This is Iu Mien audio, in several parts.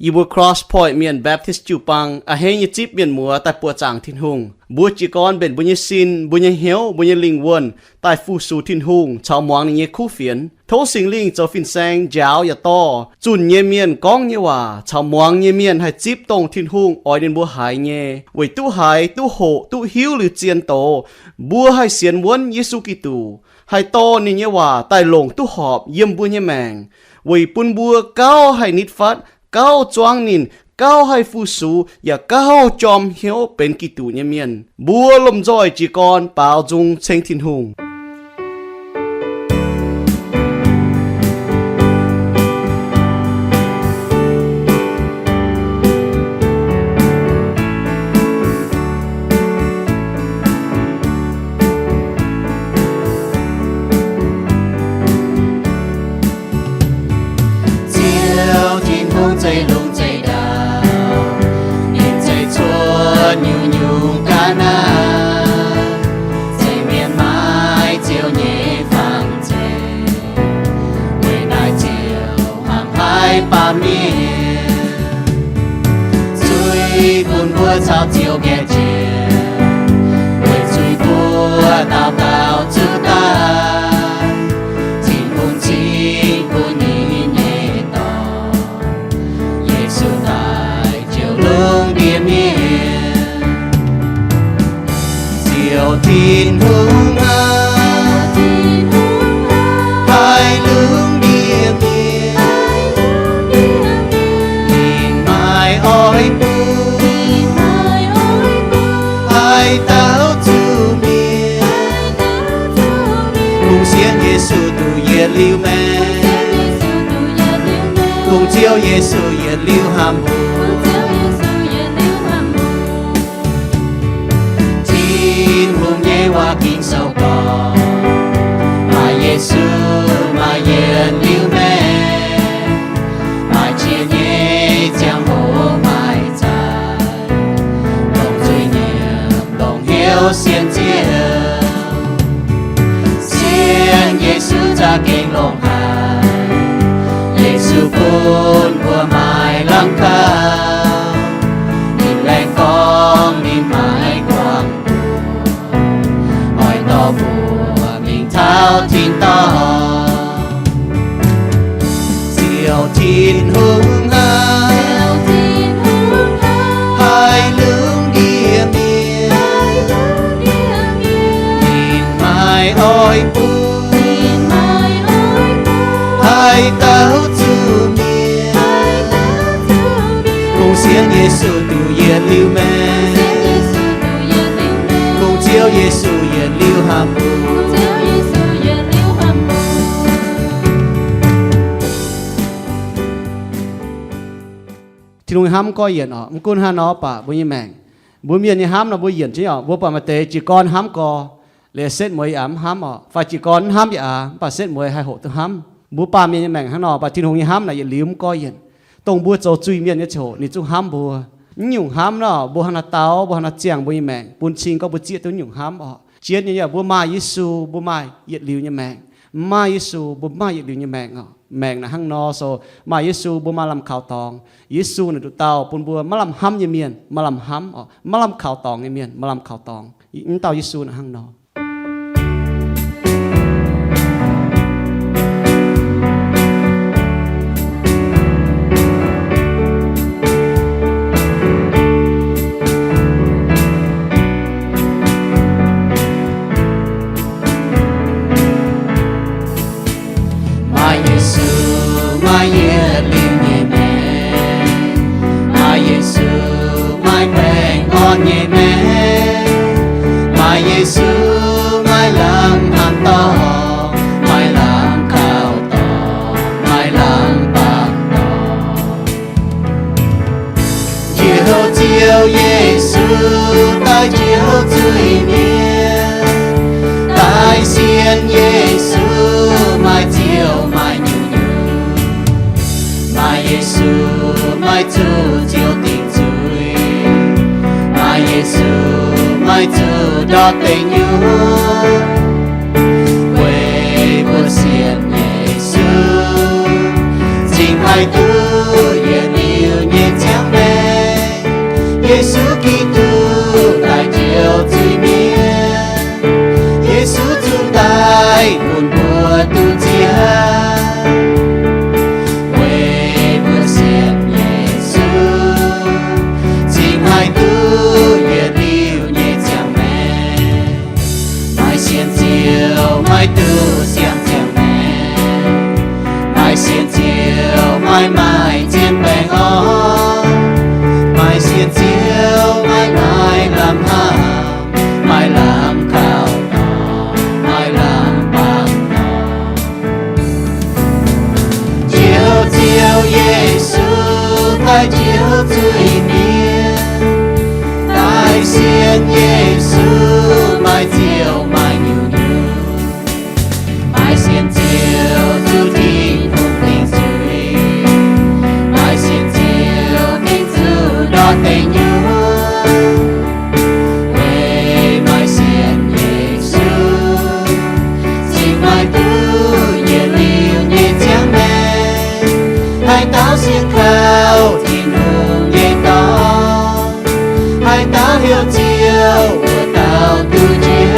Yie mbuo Cross Point Mienh Baptist jiu-baang a'hneiv nyei zipv mienh muoz daaih buoqc zaangc Tin-Hungh. Mbuo jiez gorn mbenc mbuo nyei sin, mbuo nyei hnyouv, mbuo nyei lingh wuonh daaih fu-sux Tin-Hungh caux muangx ninh nyei kuv fienx. Tov Singx Lingh zoux fin-saeng njaaux yaac dorh zunh nyei mienh gorngv nyei waac caux muangx nyei mienh haih zipv dongh Tin-Hungh oix ninh mbuo haiz nyei, weic duqv haiz, duqv hoqc, duqv hiuv liuz zien doz, mbuo haih sienx wuonv Yesu Giduc, haih dorh ninh nyei waac daaih longc duqv horpc yiem mbuo nyei maengc, weic bun mbuo gauh haih nitv fatv, gauh zuangv ninh, gauh haih fu-sux, yaac gauh jorm hnyouv benx Giduc nyei mienh. Mbuo lomh nzoih jiez gorn baaux nzung ceng Tin-Hungh. Ziouv Tin-Hungh zeiv lungh zeiv ndau, ninh zeiv cuotv nyungc-nyungc ga'naaiv, zeiv mienh maiv Ziouv nyei fangx zeiv. Weic naaiv Ziouv hnamv haic baamh mienh, zuiz bun mbuo caux Ziouv nqaeqv jiex, weic zuiz mbuo dauh dauh zuqc daaih. Tin-Hungh cingx bun ninh nyei Dorn, Yesu, daaih jouh lungh ndiev mienh. Ziouv Tin-Hungh aac, haih lungh ndiev mienh, ninh maiv oix bun haaix dauh zuqc mietc. Kungx sienx Yesu duqv yietc liuz maengc. Kungx Ziouv Yesu yietc liuz hnamv mbuo. Tin-Hungh nyei waac Ging-Sou gorngv, maaih Yesu maaih yietc liuz maengc, maaih qiex nyei ziangh hoc maaih zaaic, longc zuiz nyiemc, longc hnyouv sienx Ziouv. Sienx Yesu za'gengh longc haic. Yesu bun mbuo maaih lamh kaux. Ninh laengz gorngv ninh maiv guangc mbuo, oix dorh mbuo mingh taux tin-dorngh. Ziouv Tin-Hungh aac, haih lungh ndiev mienh, ninh maiv oix bun haaix dauh zuqc mietc. Kungx sienx Yesu duqv yietc liuz maengc. Kungx Ziouv Yesu yietc liuz hnamv mbuo. Tin-Hungh nyei hnamv gorngv yienc orqc. Mv gunv hnangv nor baac mbuo nyei maengc, mbuo mienh nyei hnamv nor mbuo yienc jienv orqc. Mbuo buatc maaih deix jiez gorn hnamv gorx, liuz setv mueiz yaac mv hnamv orqc, fai jiez gorn mv hnamv yaac aac, mv baac setv mueiz haih hoqc duqv hnamv. Mbuo baamh mienh nyei maengc hnangv nor, mv baac Tin-Hungh nyei hnamv naaic yietc liuz mv gorngv yienc. Dongh mbuo zoux zuiz-mienh nyei ziangh hoc ninh zungv hnamv mbuo. Mv nyungc hnamv nor, mbuo hnangv naaiv dau, mbuo hnangv naaiv ziangh mbuo nyei maengc bun cing gorngv mbuo zieqv duqv nyungc hnamv orqc. Zien nyei yaac mbuo maaih Yesu, mbuo maaih yietc liuz nyei maengc. Mv maaih Yesu, mbuo mv maaih yietc liuz nyei maengc orqc. Maengc naaic hnangv nor, so maaih Yesu mbuo maaih lamh kaux dorngx. Yesu naaic nduqc dauh bun mbuo maiv lamh hnamv nyei mienh maaih lamh hnamv orqc, maiv lamh kaux dorngx nyei mienh maaih lamh kaux dorngx. Mv dauh Yesu naaic hnangv nor. Maaih Yesu, maaih yietc liuz nyei maengc. Maaih Yesu, maaih baengh orn nyei maengc. Maaih Yesu, maaih lamh hnamv dorngx, maaih lamh kaux dorngx, maaih lamh baamh dorngx. Njoux Ziouv Yesu daaih njoux zuiz-mienh, daaih sienx Yesu maaih Ziouv maaih nyungc-nyungc. Maaih Yesu maaih zuqc Ziouv dingc zuiz. Maaih Yesu maaih zuqc ndortv deic nyuoqc. Weic mbuo sienx Yesu, cingx haih duqv yietc liuz nyei Yesu Giduc daaih njoux zuiz-mienh, Yesu zungv daaih bun mbuo duqv nziex. Weic mbuo sienx Yesu, cingx haih duqv yietc liuz nyei ziangh maengc. Maaih sienx Ziouv maiv duqv siang ziangh maengc. Maaih sienx Ziouv maiv maaih zien baengh orn. Maaih sienx Ziouv maiv maaih lamh hnamv, maiv lamh kaux dorngx, maiv lamh bangc dorngx. Njoux Ziouv Yesu daaih njoux zuiz-mienh, daaih sienx Yesu maaih Ziouv maaih nyungc-nyungc. Maaih sienx Ziouv zuqc Tin-Hungh dingc zuiz. Maaih sienx Ziouv gengh zuqc ndortv deic nyuoqc. Weic maaih sienx Yesu, cingx haih duqv yietc liuz nyei ziangh maengc. Haaix dauh sienx kaux Tin-Hungh nyei dorngx, haaix dauh heuc Ziouv wuov dauh duqv njoux.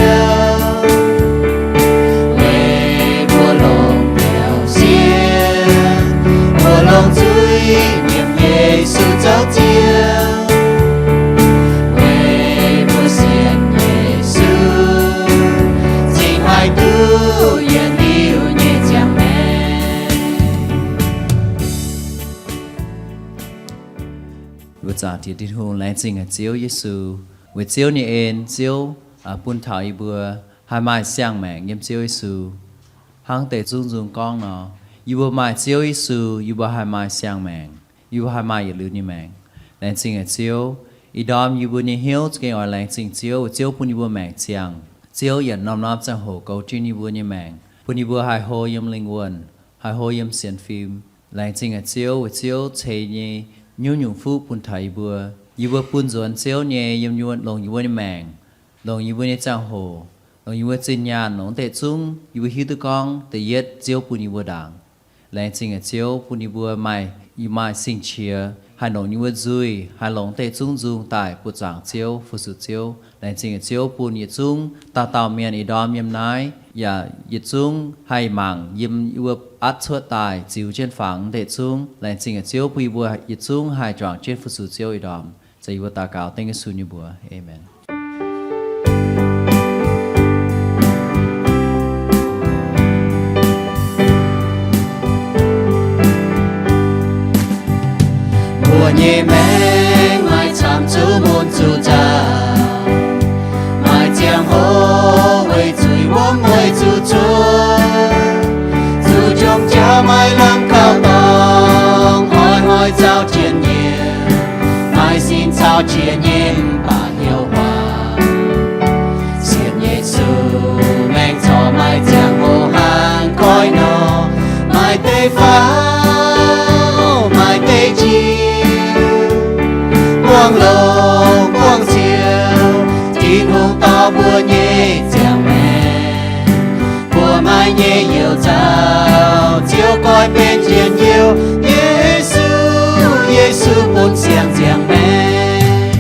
Weic mbuo longc biaux siev, mbuo longc zuiz nyiemc Yesu zoux Ziouv. Weic mbuo sienx Yesu, cingx haih duqv yietc liuz nyei ziangh maengc. Mbuo zaangc Diex Tin-Hungh, laengz zingh haic Ziouv Yesu, weic Ziouv nyei en, Ziouv bun taux yie mbuo haih maaih siang-maengc yiem Ziouv Yesu. Hnangv deix zungv nzung gorngv nor, yie mbuo maaih Ziouv Yesu, yie mbuo haih maaih siang-maengc, yie mbuo haih maaih yietc liuz nyei maengc. Laengz zingh haic Ziouv, ih ndorm yie mbuo nyei hnyouv za'gengh oix laengz zingh Ziouv, weic Ziouv bun yie mbuo maengc ziangh. Ziouv yaac norm-norm ziangh hoc goux jienv yie mbuo nyei maengc, bun yie mbuo haih hlo yiem lingh wuonh, haih hlo yiem sienx fim. Laengz zingh haic Ziouv, weic Ziouv ceix nyei nyungc-nyungc fuqv bun taux yie mbuo. Yie mbuo bun nzuonx Ziouv nyei yiem yie mbuo, longc yie mbuo nyei maengc, longc yie mbuo nyei ziangh hoc, longc yie mbuo zinh nyaanh, longc deix zungv yie mbuo hiuv duqv gorngv da'yietv Ziouv bun yie mbuo ndaangc. Laengz zingh haic Ziouv bun yie mbuo maaih, yie maaih sing-qiex haih longc yie mbuo nzuih, haih longc deix zungv nzung daaih buoqc zaangc Ziouv, fu-sux Ziouv. Laengz zingh haic Ziouv bun yietc zungv dauh dauh mienh ih ndorm yiem naaiv, yaac yietc zungv haih mangc yiem yie mbuo atv cuotv daaih ziux jienv fangx deix zungv. Laengz zingh haic Ziouv bun yie mbuo yietc zungv haih juangc jienv fu-sux Ziouv ih ndorm. Ziouv, yie mbuo daux gaux dengv Yesu nyei mbuox. Aamen. Mbuo nyei maengc maaih camv zuqc mun zuqc nzauh, maaih ziangh hoc weic zuiz wuom weic zuqc cuotv, zuqc jomc jaax maaih lamh kaux dorngx, hnoi-hnoi zaux jiex nyei, maaih sin caux jiex nyei mv baac hnyouv huaax. Sienx Yesu maengc corc maaih ziangh hoc hnangv koiv nor, maaih deix faaux, maaih deix njiec, buangh longx buangh ciouv, Tin-Hungh dorh mbuo nyei ziangh maengc. Mbuo maaih nyei youc nzauh, Ziouv goiv benx njien-youh, Yesu, Yesu bun siang ziangh maengc.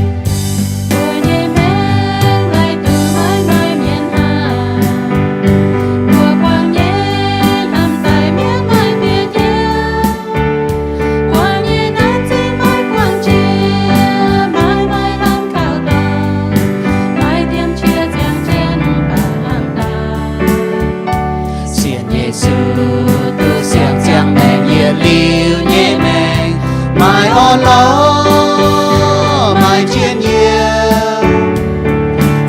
Mbuo nyei maengc laih duqv maiv maaih mienh hnamv. Mbuo buangh nyei hnamv daaih mienv maaih bieqc jiex. Buangh nyei nanv zinh maiv buangh jiex, maiv maaih lamh kaux dorngx, maiv dien qiex ziangh jienv mv baac lamh daaih. Sienx Yesu duqv siang ziangh maengc yietc liuz nyei maengc, maaih orn-lorqc, maaih njien-youh.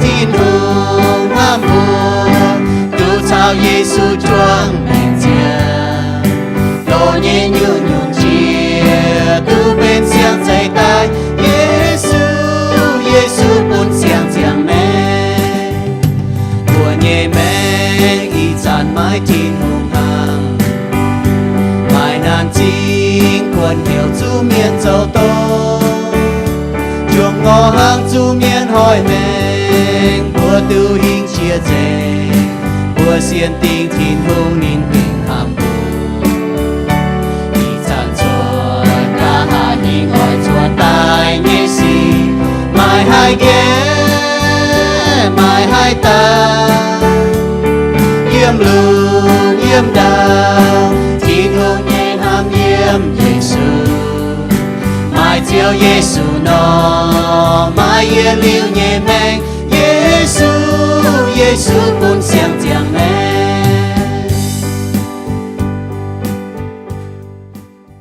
Tin-Hungh hnamv mbuo, duqv caux Yesu juangc maengc nziex. Loz nyei nyungc-nyungc jiex duqv benx siang-zeih daaih. Yesu, Yesu bun siang ziangh maengc. Mbuo nyei maengc ih zanc maiv Tin-Hungh hnangv. Maaih nanc zingh kuonx heuc zuqc mienh zoux doz, juangc ngorc hlang zuqc mienh hoic maengc, mbuo duqv hingh jiex nzengc. Mbuo sienx dingc Tin-Hungh ninh gengh hnamv mbuo. Ih zanc cuotv nqa'haav hingh oix cuotv daaih nyei sic, Nqemh maaih haaix dauh yiem lungh yiem ndau, Tin-Hungh nyei hnamv yiem Yesu. Maaih Ziouv Yesu nor, maaih yietc liuz nyei maengc. Yesu, Yesu bun siang ziangh maengc.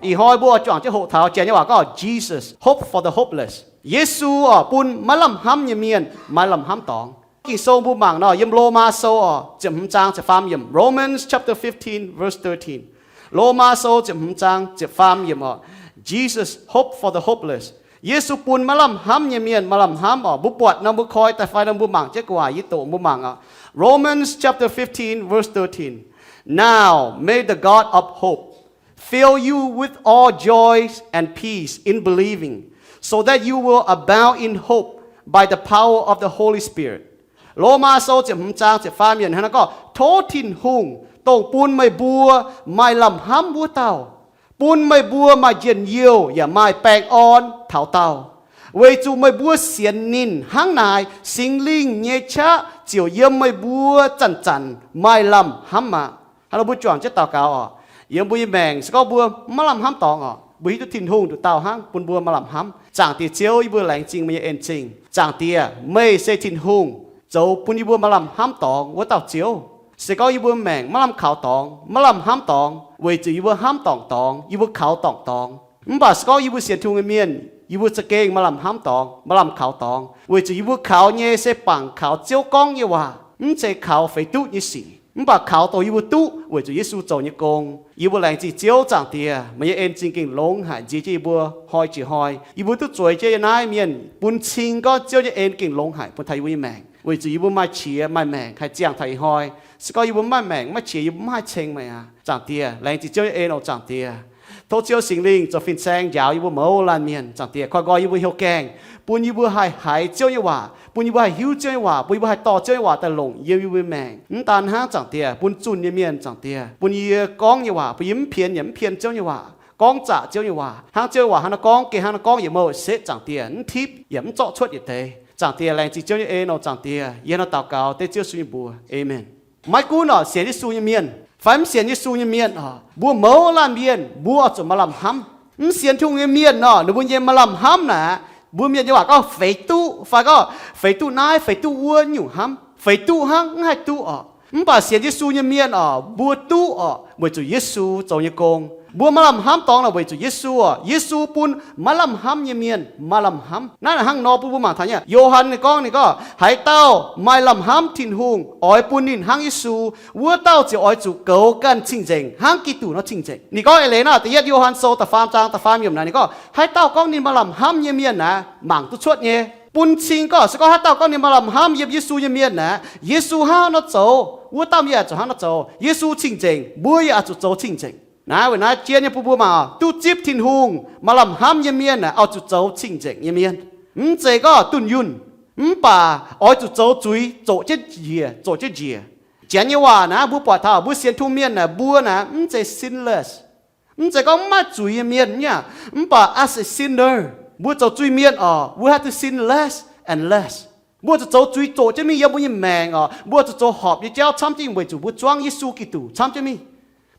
Ih hnoi mbuo oix juangc jienv hoqc taux janx nyei waac gorngv Jesus, hope for the hopeless. Yesu oc, bun maiv lamh hnamv nyei mienh maaih lamh hnamv dorngx. Ging-Sou mbuo mangc nor, yiem Lomaa Sou oc, ziepc hmz zaang ziepc faam yiemc. Romans chapter fifteen, verse thirteen. Lomaa Sou ziepc hmz zaang ziepc faam yiemc oc. Jesus, hope for the hopeless. Yesu bun maiv lamh hnamv nyei mienh maaih lamh hnamv oc. Mbuo buatc nor mbuo koi daaih fai nor mbuo mangc jienv gu'nguaaic yie doqc mbuo mangc oc. Romans chapter fifteen, verse thirteen. Now may the God of hope fill you with all joy and peace in believing, so that you will abound in hope by the power of the Holy Spirit. Lomaa Sou ziepc hmz zaang ziepc faam yiemc hnangv naaiv gorngv, Tov Tin-Hungh, dongh bun meih mbuo maaih lamh hnamv wuov dauh, bun meih mbuo maaih njien-youh yaac maaih baengh orn taux daauh, weic zuqc meih mbuo sienx ninh. Hnangv naaic, Singx Lingh nyei qaqv ziouc yiem meih mbuo zanc-zanc maaih lamh hnamv aqv. Hnangv nor mbuo juangc jienv daux gaux oc. Yiem mbuo nyei maengc se gorngv mbuo maiv lamh hnamv dorngx oc, mbuo hiuv duqv Tin-Hungh nduqc dauh hnangv bun mbuo maaih lamh hnamv. Zaangc Diex Ziouv, yie mbuo laengz zingh meih nyei en-zingh. Zaangc Diex, meih se Tin-Hungh, zoux bun yie mbuo maaih lamh hnamv dorngx wuov dauh Ziouv. Se gorngv yie mbuo maengc maiv lamh kaux dorngx, maiv lamh hnamv dorngx, weic zuqc yie mbuo hnamv dorngc dorngx, yie mbuo kaux dorngc dorngx. Mv baac se gorngv yie mbuo sienx Tin-Hungh nyei mienh, yie mbuo za'gengh maaih lamh hnamv dorngx, maaih lamh kaux dorngx, weic zuqc yie mbuo kaux nyei se bangc kaux Ziouv gorngv nyei waac, mv zeiz kaux feix duqv nyei sic, mv baac kaux dongh yie mbuo duqv weic zuqc Yesu zoux nyei gong. Yie mbuo laengz zingh Ziouv. Zaangc Diex, meih nyei en-zingh gengh longx haic nzie jienv yie mbuo hnoi jiex hnoi. Yie mbuo duqv zueiz jienv yiem naaiv mienh bun cing gorngv Ziouv nyei en gengh longx haic bun taux yie mbuo nyei maengc, weic zuqc yie mbuo maaih qiex maaih maengc haih ziangh taux ih hnoi. Se gorngv yie mbuo mv maaih maengc, mv maaih qiex, yie mbuo mv haih ceng meih aqv. Zaangc Diex, laengz zingh Ziouv nyei en oc. Zaangc Diex, tov Ziouv Singx Lingh zoux fin-saeng njaaux yie mbuo mouz laanh mienh. Zaangc Diex, koiv nqoi yie mbuo hnyouv gaengh, bun yie mbuo haih haiz Ziouv nyei waac, bun yie mbuo haih hiuv Ziouv nyei waac, bun yie mbuo haih dorh Ziouv nyei waac daaih longc yiem yie mbuo nyei maengc. Mv daan hnangv, Zaangc Diex, bun zunh nyei mienh, Zaangc Diex, bun yie gorngv nyei waac, bun yie mv pien yaac mv pien Ziouv nyei waac, gorngv zaqc Ziouv nyei waac, hnangv Ziouv nyei waac hnangv nor gorngv, gengh hnangv nor gorngv yietc mouc setv, Zaangc Diex, mv tipv yaac mv zorqv cuotv yietc deix. Zaangc Diex, laengz zingh Ziouv nyei en oc. Zaangc Diex, yie hnangv naaiv daux gaux dengv Ziouv Yesu nyei mbuox. Aamen. Maiv gunv oc, sienx Yesu nyei mienh fai mv sienx Yesu nyei mienh oc, mbuo mouz laanh mienh mbuo oix zuqc maaih lamh hnamv. Mv sienx Tin-Hungh nyei mienh nor, ninh mbuo nyei maaih lamh hnamv naaic, mbuo mienh nyei waac gorngv feix duqv fai gorngv feix duqv naaiv feix duqv wuov nyungc hnamv, feix duqv hnangv, mv haih duqv oc. Mv baac sienx Yesu nyei mienh oc, mbuo duqv oc, weic zuqc Yesu zoux nyei gong. Mbuo maaih lamh hnamv dorngx naaic weic zuqc Yesu oc. Yesu bun maiv lamh hnamv nyei mienh maaih lamh hnamv. Naaiv hnangv nor bun mbuo mangc taux nyei. Yo^han ninh gorngv, ninh gorngv, haaix dauh maaih lamh hnamv Tin-Hungh, oix bun ninh hnangv Yesu, wuov dauh ziouc oix zuqc goux ganh cing-nzengc hnangv Giduc nor cing-nzengc. Ninh gorngv eix leiz naaiv, da'yietv Yo^han Sou da'faam zaang da'faam yiemc naaic, ninh gorngv, haaix dauh gorngv ninh maaih lamh hnamv nyei mienh naaic, mangc duqv cuotv nyei. Bun cing gorngv, se gorngv haaix dauh gorngv ninh maaih lamh hnamv yiem Yesu nyei mienh naaic, Yesu hnangv haaix nor zoux, wuov dauh mienh yaac zuqc hnangv nor zoux. Yesu cing-nzengc, mbuo yaac zuqc zoux cing-nzengc. Naaiv weic naaiv jienv nyei bun mbuo mangc, duqv zipv Tin-Hungh, maaih lamh hnamv nyei mienh naaic, oix zuqc zoux cing-nzengc nyei mienh. Mv zeiz gorngv dunh yunh, mv baac oix zuqc zoux zuiz zoqc jienv njiec, zoqc jienv njiec. Janx nyei waac naaiv mbuo buatc taux mbuo sienx Tin-Hungh mienh naaic, mbuo naaic mv zeiz sinless. Mv zeiz gorngv mv maaih zuiz nyei mienh nyei aqv. Mv baac as a sinner, mbuo zoux zuiz-mienh oc, we have to sin less and less. Mbuo zuqc zoux zuiz zoqc jienv mingh yiem mbuo nyei maengc oc. Mbuo zuqc zoux horpc nyei jauv camv jienv mingh weic zuqc mbuo zuangv Yesu Giduc camv jienv mingh.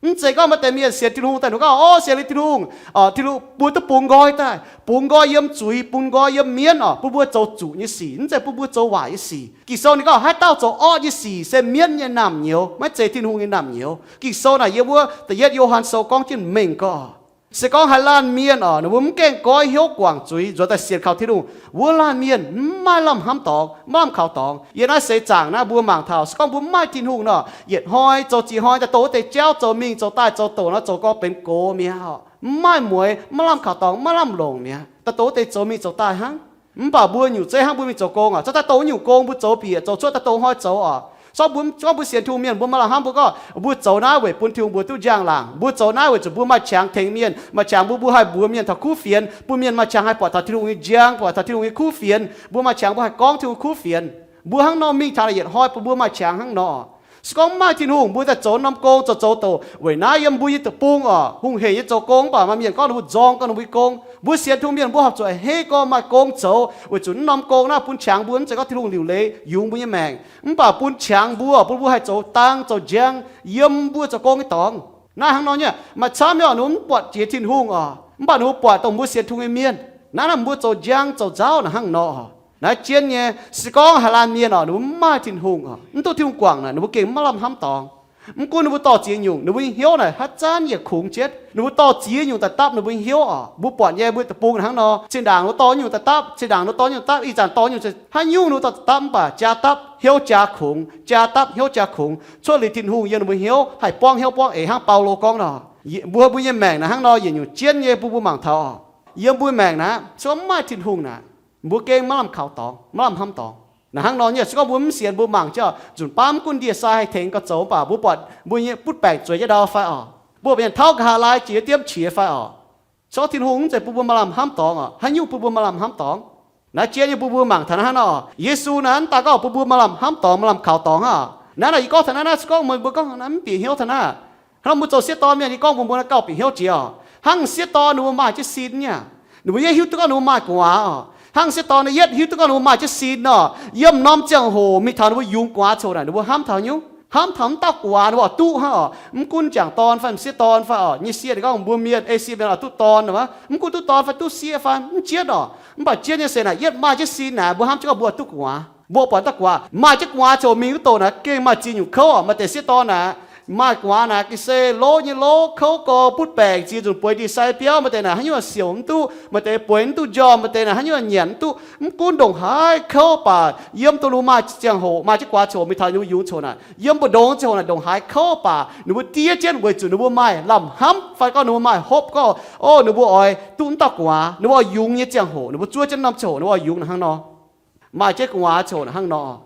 Mv zeiz gorngv maaih deix mienh sienx Tin-Hungh daaih, ninh gorngv, o, sienx liuz Tin-Hungh, Tin-Hungh, mbuo duqv bungx nqoi daaih, bungx nqoi yiem zuiz, bungx nqoi yiem mienv oc, bun mbuo zoux zuqc nyei sic, mv zeiz bun mbuo zoux waaic nyei sic. Ging-Sou ninh gorngv, haaix dauh zoux orqv nyei sic se mienv nyei naamh nyouz, maiv zeiz Tin-Hungh nyei naamh nyouz. Ging-Sou naaic yiem wuov da'yietv Yo^han Sou gorngv jienv mengh gorngv, se gorngv haaix laanh mienh oc, ninh mbuo mv gaengh goiv hnyouv guangc zuiz, nzuonx daaih sienx kaux Tin-Hungh, wuov laanh mienh mv maaih lamh hnamv dorngx, mv maaih lamh kaux dorngx. Yiem naaiv seix zaangc naaiv mbuo mangc taux, se gorngv mbuo mv maaih Tin-Hungh nor, yietc hnoi zoux ziex hnoi, daaih douz wuov deix jauv zoux mingh zoux daaih, zoux doqc nor zoux gorx benx gox mi'aqv oc. Mv maaih mueix, mv maaih lamh kaux dorngx, mv maaih lamh longc mi'aqv. Daaih douz wuov deix zoux mingh zoux daaih hnangv. Mv baac mbuo nyungc zeiv hnangv mbuo mingh zoux gong oc, zorqv daaih douz wuov nyungc gong mbuo zoux bieqc, zoux cuotv daaih douz hnoi zoux oc. Zorqv mbuo, gorngv mbuo sienx Tin-Hungh mienh, mbuo maaih lamh hnamv, mbuo gorngv mbuo zoux naaiv weic bun Tin-Hungh mbuo duqv njang-laangc. Mbuo zoux naaiv weic zuqc mbuo maaih qangx tengx mienh, maaih qangx mbuo, mbuo haih mbuox mienh taux kuv fienx, bun mienh maaih qangx haih buatc taux Tin-Hungh nyei njang, buatc taux Tin-Hungh nyei kuv fienx. Mbuo maaih qangx mbuo haih gorngv Tin-Hungh kuv fienx. Mbuo hnangv nor mingh taux yietc hnoi bun mbuo maaih qangx hnangv nor oc. Se gorngv mv maaih Tin-Hungh, mbuo daaih zoux norm gong zoux zoux douc. Weic naaiv yiem mbuo nyei deic-bung oc, hungh hec nyei zoux gong, mv baac maaih mienh gorngv ninh mbuo nzorng gong, ninh mbuo nyei gong. Mbuo sienx Tin-Hungh mienh mbuo horpc zuqc a'hneiv gorngv maaih gong zoux, weic zuqc naaiv norm gong naaiv bun qangx mbuo, mv zeiz gorngv Tin-Hungh liuc leiz yungz mbuo nyei maengc, mv baac bun qangx mbuo, bun mbuo haih zoux dang zoux njang yiem mbuo zoux gong nyei dorngx. Naaiv hnangv nor nyei, maaih camv nyei oc, ninh mbuo mv buatc jiex Tin-Hungh oc, mv baac ninh mbuo buatc dongh mbuo sienx Tin-Hungh nyei mienh. Naaiv naaiv mbuo zoux njang zoux nzauv naaic hnangv nor oc. Naaiv jienv nyei, se gorngv haaix laanh mienh oc, ninh mbuo mv maaih Tin-Hungh oc, mv duqv Tin-Hungh guangc naaic, ninh mbuo gengh maiv lamh hnamv dorngx. Mv gunv ninh mbuo dorh ziex nyungc, ninh mbuo nyei hnyouv naaic haaix zanc yietc kungx jienv, ninh mbuo dorh ziex nyungc daaih dapv ninh mbuo nyei hnyouv oc. Mbuo buatc nyei mbuo deic-bung hnangv nor, zinh ndaangc ninh mbuo dorh nyungc daaih dapv, zinh ndaangc ninh mbuo dorh nyungc dapv, ih zanc dorh nyungc, haaix nyungc ninh mbuo dorh daaih dapv, mv baac jaa dapv hnyouv jaa kungx, jaa dapv hnyouv jaa kungx, cuotv liuz Tin-Hungh yiem ninh mbuo hnyouv haih buangv hnyouv buangv eix hnangv Baulo gorngv nor. Mbuo, mbuo nyei maengc naaic hnangv nor yietc nyungc jienv nyei, bun mbuo mangc taux oc. Yiem mbuo maengc naaic, se gorngv mv maaih Tin-Hungh naaic, mbuo gengh maiv lamh kaux dorngx, maiv lamh hnamv dorngx. Naaic hnangv nor nyei, se gorngv mbuo mv sienx, mbuo mangc jienv oc, nzunc baav mv gunv ndie-sai haih tengx gauh zoux, mv baac mbuo buatc mbuo nyei butv baengc zueiz jienv ndau fai oc, mbuo buatc mienh tauv nqa'haav laai jiex yietc diemv qiex fai oc. Se gorngv Tin-Hungh mv zeiz bun mbuo maaih lamh hnamv dorngx oc, haaix nyungc bun mbuo maaih lamh hnamv dorngx? Naaiv jienv nyei bun mbuo mangc taux naaiv hnangv nor, Yesu naaiv mv daaih gorngv bun mbuo maaih lamh hnamv dorngx, maaih lamh kaux dorngx hnangv. Naaiv naaic yie gorngv taux naaiv, naaiv se gorngv mbuo gorngv naaiv mv bieqc hnyouv taux naaiv. Hnangv mbuo zoux sieqv dorn mienh, yie gorngv mbuo, mbuo naaiv gauh bieqc hnyouv jiex oc. Hnangv sieqv dorn ninh mbuo maaih jienv sin nyei, ninh mbuo yietv hiuv duqv gorngv ninh mbuo maaih gu'nguaaz oc. Hnangv sieqv dorn naaiv yietv hiuv duqv gorngv ninh mbuo maaih jienv sin oc, yiem norm ziangh hoc mingh taux ninh mbuo yungz gu'nguaaz coc naaic, ninh mbuo hnamv taux nyungc, hnamv taux mv dauh gu'nguaaz ninh mbuo oix duqv hnangv oc. Mv gunv jangc dorn fai m'sieqv dorn fai oc, nyei sieqv ninh gorngv mbuo mienh ei sieqv mienh oix duqv dorn, mv gunv duqv dorn fai duqv sieqv fai mv jienv oc. Mv baac jienv nyei se naaic yietv maaih jienv sin naaic, mbuo hnamv jienv gorngv mbuo duqv gu'nguaaz. Mbuo buatc dauh gu'nguaaz maaih jienv gu'nguaaz coc mingh wuov douc naaic gengh maaih ziex nyungc kouv oc. Maaih deix sieqv dorn naaic, maaih gu'nguaaz naaic ga'sie loqv nyei loqv kouv gorx butv baengc ziex nzunc bueix ndie-sai biauv. Maaih deix naaic haaix nyungc siouc mv duqv, maaih deix bueix mv duqv njormh, maaih deix naaic haaix nyungc nyanc mv duqv. Mv gunv ndongc haaix kouv baac yiem dongh ninh mbuo maaih ziangh hoc, maaih jienv gu'nguaaz coc mingh taux ninh mbuo yungz coc naaic, yiem mbu'ndongx ziangh hoc naaic ndongc haaix kouv baac ninh mbuo diev jienv weic zuqc ninh mbuo maaih lamh hnamv fai gorngv ninh mbuo maaih hopv gorngv, o, ninh mbuo oix duqv mv dauh gu'nguaaz, ninh mbuo oix yungz nyei ziangh hoc, ninh mbuo zuov jienv norm ziangh hoc ninh mbuo oix yungz naaic hnangv nor. Maaih jienv gu'nguaaz coc naaic hnangv nor.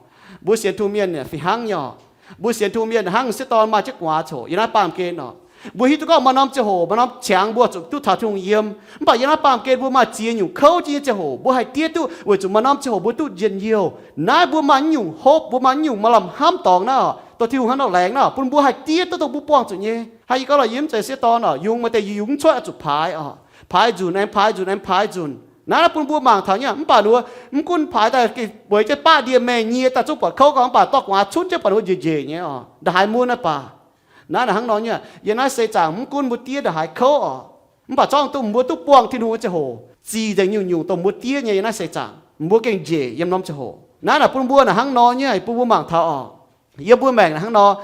Mbuo sienx Tin-Hungh mienh fih hnangv nyei oc. Mbuo sienx Tin-Hungh mienh hnangv sieqv dorn maaih jienv gu'nguaaz coc yiem naaiv baamh gen oc. Mbuo hiuv duqv gorngv maaih norm ziangh hoc, maaih norm qangx mbuo zuqc duqv taux Tin-Hungh yiem. Mv baac yiem naaiv baamh gen mbuo maaih ziex nyungc kouv jienv nyei ziangh hoc mbuo haih diev duqv weic zuqc maaih norm ziangh hoc mbuo duqv njien-youh. Naaiv mbuo maaih nyungc hopv, mbuo maaih nyungc maaih lamh hnamv dorngx naaiv oc, dongh Tin-Hungh hnangv nor laengz naaiv oc, bun mbuo haih diev duqv dongh mbuo buangh zuqc nyei. Hnangv yie gorngv lorqc, yie mv zeiz sieqv dorn oc, yungz maaih deix yie yungz mv cuotv, zuqc paaix oc, paaix nzunc aengx paaix nzunc aengx paaix nzunc. Naaiv bun mbuo mangc taux nyei, mv baac ninh mbuo mv gunv paaix daaih bueix jienv baqv ndie-mengh nyie daaih zungv buatc kouv gorngv, mv baac dorh gu'nguaaz cunv jienv buatc ninh mbuo njiec njiec nyei oc, ndongc haaix mun naaiv baac. Naaiv naaic hnangv nor nyei, yiem naaiv seix zaangc mv gunv mbuo diev ndongc haaix kouv oc, mv baac zorngv dongh mbuo duqv buangh Tin-Hungh nyei ziangh hoc, zic nzengc nyungc-nyungc dongh mbuo diev nyei yiem naaiv seix zaangc, mbuo gengh njiec yiem norm ziangh hoc. Naaiv naaic bun mbuo naaic hnangv nor nyei, bun mbuo mangc taux oc. Yiem mbuo maengc naaic hnangv nor,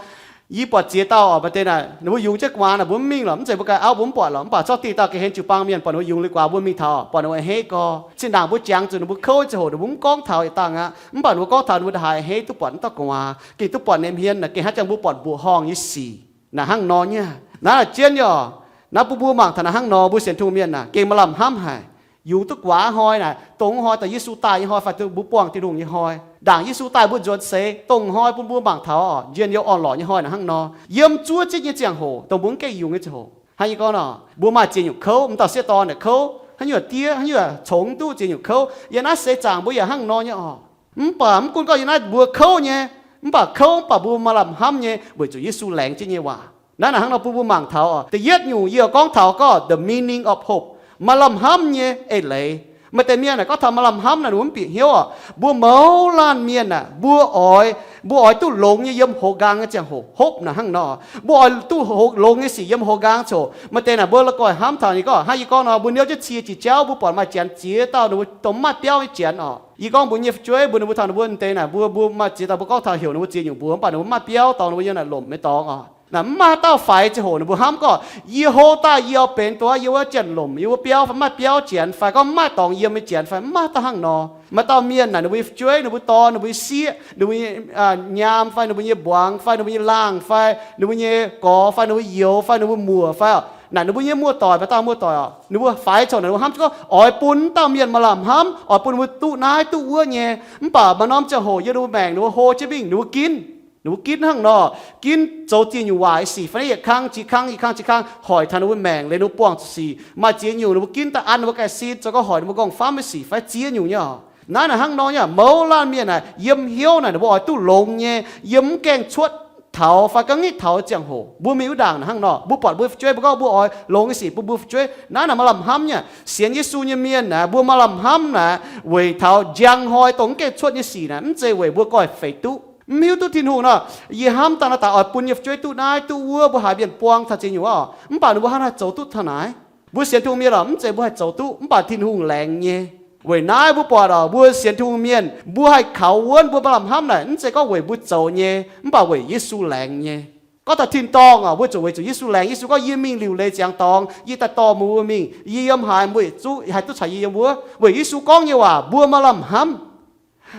yie buatc ziex dauh oc, maaih deix naaic ninh mbuo yungz jienv gu'nguaaz naaic mbuo mv mingh lorqc, mv zeiz mbuo ganh auv mbuo mv buatc lorqc, mv baac zorqv diuh dauh ga'hlen jiu-baang mienh buatc ninh mbuo yungz liuz gu'nguaaz mbuo mingh taux oc, buatc ninh mbuo a'hneiv gorx. Zinh ndaangc mbuo jangx zuqc ninh mbuo kouv nyei ziangh hoc ninh mbuo mv gorngv taux yietc dangh aqv, mv baac ninh mbuo gorngv taux ninh mbuo ndongc haaix a'hneiv duqv buatc mv dauh gu'nguaaz, gengh duqv buatc ninh nyei hmien naaic gengh hnangv jangx mbuo buatc mbuoqc horngh nyei sic. Naaic hnangv nor nyei. Naaiv naaic jienv nyei oc. Naaiv bun mbuo mangc taux naaic hnangv nor, mbuo sienx Tin-Hungh mienh naaic gengh maaih lamh hnamv haic. Yungz duqv gu'nguaaz hnoi naaic, dongh hnoi daaih Yesu daaih nyei hnoi fai duqv mbuo buangh Tin-Hungh nyei hnoi, ndaangc Yesu daaih mbuo nzuonx seix, dongh hnoi bun mbuo mangc taux oc, njien-youh orn-lorqc nyei hnoi naaic hnangv nor. Yiem zuov zipv nyei ziangh hoc, dongh mbuo mv gaengh yungz nyei ziangh hoc. Hnangv yie gorngv nor, mbuo maaih ziex nyungc kouv, mv dauh sieqv dorn naaic kouv, haaix nyungc diev, haaix nyungc congx duqv ziex nyungc kouv. Yiem naaiv seix zaangc mbuo yaac hnangv nor nyei oc. Mv baac mv gunv gorngv yiem naaiv mbuo kouv nyei, mv baac kouv mv baac mbuo maaih lamh hnamv nyei, weic zuqc Yesu laengz jienv nyei waac. Naaiv naaic hnangv nor bun mbuo mangc taux oc. Da'yietv nyungc yie oix gorngv taux gorngv the meaning of hope, maaih lamh hnamv nyei eix leiz. Maaih deix mienh naaic gorngv taux maaih lamh hnamv naaic ninh mbuo mv bieqc hnyouv oc. Mbuo mouz laanh mienh aah, mbuo oix, mbuo oix duqv longx nyei yiem hoz nqaang nyei ziangh hoc. Hope naaic hnangv nor, mbuo oix duqv longx nyei sic yiem hoz nqaang coc. Maaih deix naaic mbuo la'guaih hnamv taux ninh gorngv, hnangv yie gorngv nor, mbuo niouv jienv cie jiex jauv, mbuo buatc maaih janx ziex dauh ninh mbuo dongh mv maaih biauv nyei janx oc. Yie gorngv mbuo nyei fu'jueiv mbuo, ninh mbuo taux ninh mbuo deix naaic, mbuo, mbuo maaih ziex dauh mbuo gorngv taux heuc ninh mbuo ziex nyungc mbuox, mv baac ninh mbuo mv maaih biauv dorngx, ninh mbuo yiem naaic lomc nyei dorngx oc. Naaic mv maaih dauh faix ziangh hoc ninh mbuo hnamv gorngv, yie hlo daaih yie oix benx duqv yie wuov janx-lomc, yie wuov biauv fai mv maaih biauv janx fai gorngv mv maaih dorngx yiem nyei janx fai mv maaih dauh hnangv nor. Maaih dauh mienh naaic ninh mbuo nyei fu'jueiv, ninh mbuo dorn, ninh mbuo nyei sieqv, ninh mbuo nyei nyaam fai ninh mbuo nyei mbuangz fai ninh mbuo nyei laangh fai ninh mbuo nyei gorx fai ninh mbuo youz fai ninh mbuo muoc fai oc, naaic ninh mbuo nyei muoz-doic, maaih dauh muoz-doic oc, ninh mbuo faix coc naaic ninh mbuo hnamv gorngv oix bun dauh mienh maaih lamh hnamv, oix bun ninh mbuo duqv naaiv duqv wuov nyei. Mv baac maaih norm ziangh hoc yiem ninh mbuo maengc ninh mbuo hlo jienv mingh ninh mbuo ginv. Ninh mbuo ginv hnangv nor, ginv zoux ziex nyungc waaic sic fai naaiv yietc kang jiex kang, yietc kang jiex kang, hoic taux ninh mbuo maengc leiz ninh mbuo buangh zuqc sic. Maaih ziex nyungc ninh mbuo ginv daaih an ninh mbuo ganh sin, zoux gorngv hoic ninh mbuo nqorngv-famv nyei sic fai ziex nyungc nyei oc. Naaiv naaic hnangv nor nyei, mouz laanh mienh naaic yiem hnyouv naaic ninh mbuo oix duqv longx nyei, yiem mv gaengh cuotv taux fai ga'nyiec taux ziangh hoc. Mbuo mingh wuov ndaangc hnangv nor, mbuo buatc mbuo fu'jueiv, mbuo gorngv mbuo oix longx nyei sic bun mbuo fu'jueiv. Naaiv naaic maaih lamh hnamv nyei. Sienx Yesu nyei mienh naaic, mbuo maaih lamh hnamv naaic weic taux njang hnoi dongh mv gaengh cuotv nyei sic naaic, mv zeiz weic mbuo goiv feix duqv, mv hiuv duqv Tin-Hungh nor, yie hnamv daaih nor daaih oix bun yie fu'jueiv duqv naaiv duqv wuov, mbuo haaix mienh buang taux ziex nyungc oc, mv baac ninh mbuo hnangv haaix zoux duqv taux naaic? Mbuo sienx Tin-Hungh mienh oc, mv zeiz mbuo haih zoux duqv, mv baac Tin-Hungh laengz nyei. Weic naaiv mbuo buatc oc, mbuo sienx Tin-Hungh mienh, mbuo haih kaux wuonv mbuo maaih lamh hnamv naaic, mv zeiz gorngv weic mbuo zoux nyei, mv baac weic Yesu laengz nyei. Gorngv taux tin-dorngh oc, mbuo zuqc weic zuqc Yesu laengz. Yesu gorngv, yie mingh liuc leiz ziangx dorngx, yie daaih dorh meih mbuo mingh. Yie yiem haaix, meih zuqc haih duqv caux yie yiem wuov. Weic Yesu gorngv nyei waac, mbuo maaih lamh hnamv.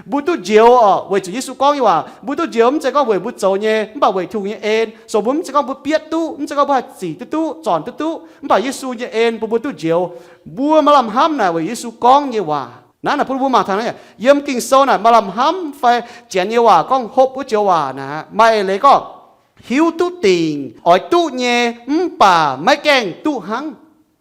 Mbuo duqv njoux oc, weic zuqc Yesu gorngv nyei waac, mbuo duqv njoux mv zeiz gorngv weic mbuo zoux nyei, mv baac weic Tin-Hungh nyei en. So mbuo mv zeiz gorngv mbuo bietv duqv, mv zeiz gorngv mbuo haih zic duqv duqv, zornc duqv duqv, mv baac Yesu nyei en bun mbuo duqv njoux. Mbuo maaih lamh hnamv naaic weic Yesu gorngv nyei waac. Naaiv naaic bun mbuo mangc taux naaiv, yiem Ging-Sou naaic maaih lamh hnamv fai janx nyei waac gorngv hopv wuov joux waac naaic, maaih eix leiz gorngv, hiuv duqv dingc oix duqv nyei, mv baac maiv gaengh duqv hnangv.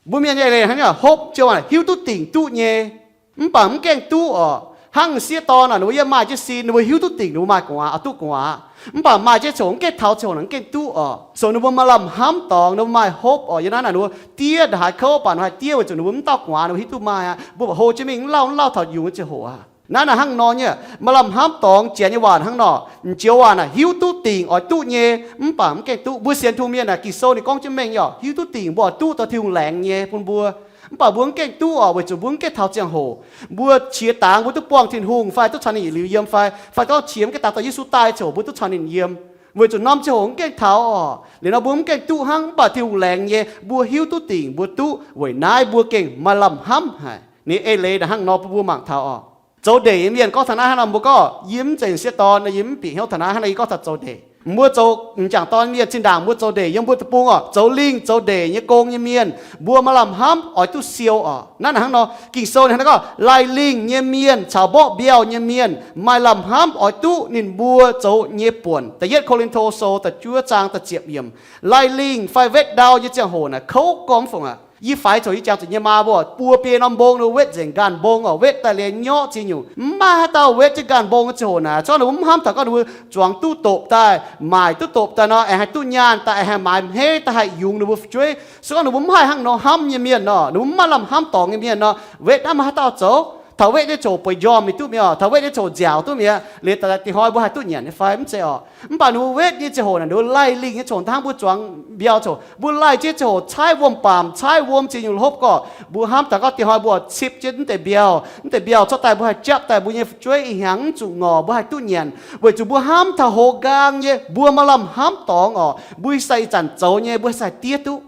Mbuo mienh nyei eix leiz hnangv naaic, hopv joux waac hiuv duqv dingc duqv nyei, mv baac mv gaengh duqv oc. Hnangv m'sieqv dorn naaic, ninh mbuo yiem maaih jienv sin, ninh mbuo hiuv duqv dingc ninh mbuo maaih gu'nguaaz, oix duqv gu'nguaaz, mv baac maaih jienv ziangh hoc mv gaengh taux, ziangh hoc naaic mv gaengh duqv oc. So ninh mbuo maaih lamh hnamv dorngx, ninh mbuo maaih hopv oc. Yiem naaiv naaic ninh mbuo diev ndongc haaix kouv baac ninh haih diev weic zuqc ninh mbuo mv dauh gu'nguaaz ninh mbuo hiuv duqv maaih aqv. Mbuo buatc hlo jienv mingh mv lauh mv lauh taux yungz nyei ziangh hoc aqv. Naaiv naaic hnangv nor nyei, maaih lamh hnamv dorngx janx nyei waac hnangv nor, m'joux waac naaic hiuv duqv dingc oix duqv nyei, mv baac mv gaengh duqv. Mbuo sienx Tin-Hungh mienh naaic, Ging-Sou ninh gorngv jienv mengh nyei oc, hiuv duqv dingc mbuo oix duqv dongh Tin-Hungh laengz nyei bun mbuo, mv baac mbuo mv gaengh duqv oc, weic zuqc mbuo mv gaengh taux ziangh hoc. Mbuo qiex dangx mbuo duqv buangh Tin-Hungh fai duqv caux ninh yietc liuz yiem fai, fai gorngv qiex mv gaengh dangx daaih Yesu daaih ziangh hoc mbuo duqv caux ninh yiem. Weic zuqc norm ziangh hoc mv gaengh taux oc. Liuz nor mbuo mv gaengh duqv hnangv, mv baac Tin-Hungh laengz nyei, mbuo hiuv duqv dingc mbuo duqv, weic naaiv mbuo gengh maaih lamh hnamv haic. Ninh eix leiz naaic hnangv nor bun mbuo mangc taux oc. Zoux ndeic nyei mienh gorngv taux naaiv hnangv nor, mbuo gorngv yie mv zeiz m'sieqv dorn, yie mv bieqc hnyouv taux naaiv. Hnangv naaiv yie gorngv taux zoux ndeic. Mbuo zoux m'jangc dorn mienh zinh ndaangc mbuo zoux ndeic yiem mbuo deic-bung oc, zoux lingh zoux ndeic nyei gong nyei mienh, mbuo maaih lamh hnamv oix duqv siou oc. Naaiv naaic hnangv nor, Ging-Sou ninh hnangv gorngv, laih lingh nyei mienh caux mborqv mbiauh nyei mienh maaih lamh hnamv oix duqv ninh mbuo zoux nyei buonc. Da'yietv Ko^lin^to Sou da'juov zaang da'ziepc yiemc. Laih lingh fai wetv ndau nyei ziangh hoc naaic kouv gormx fungc aqv. Yie faix coc yie jangx zuqc nyei maa mbuo buo biei norm mbong ninh mbuo wetv nzengc nqaanh mbong oc, wetv daaih liuz nyorqv ziex nyungc. Mv maaih haaix dauh wetv jienv nqaanh mbong nyei ziangh hoc naaic, zorqv ninh mbuo mv hnamv taux gorngv ninh mbuo zuangx duqv doqc daaih, maaic duqv doqc daaih nor, aengx haih duqv nyaanh daaih, aengx haih maaiz hmeiv daaih haih yungz ninh mbuo fu'jueiv. Se gorngv ninh mbuo mv haih hnangv nor hnamv nyei mienh nor, ninh mbuo mv maaih lamh hnamv dorngx nyei mienh nor, wetv naaiv maaih haaix dauh zoux? Taux wetv nyei ziangh hoc bueix njormh mingh duqv mi'aqv. Taux wetv nyei ziangh hoc nziaauc duqv mi'aqv. Liuz daaih dingc hnoi mbuo haih duqv nyanc nyei fai mv zeiz oc? Mv baac ninh mbuo wetv nyei ziangh hoc naaic, ninh mbuo laih lingh nyei ziangh hoc, hnangv mbuo zuangx mbiauh ziangh hoc, mbuo laih jienv ziangh hoc caaiv wuom-baamc, caaiv wuom ziex nyungc hopv gorqv, mbuo hnamv taux gorngv dingc hnoi mbuo cipv jienv mv deix mbiauh, mv deix mbiauh cuotv daaih mbuo haih japv daaih mbuo nyei fu'jueiv ih hnyangx mv zuqc ngorc, mbuo haih duqv nyanc, weic zuqc mbuo hnamv taux hoz nqaang nyei, mbuo maaih lamh hnamv dorngx oc. Mbuo sai ih zanc zoux nyei, mbuo sai diev duqv.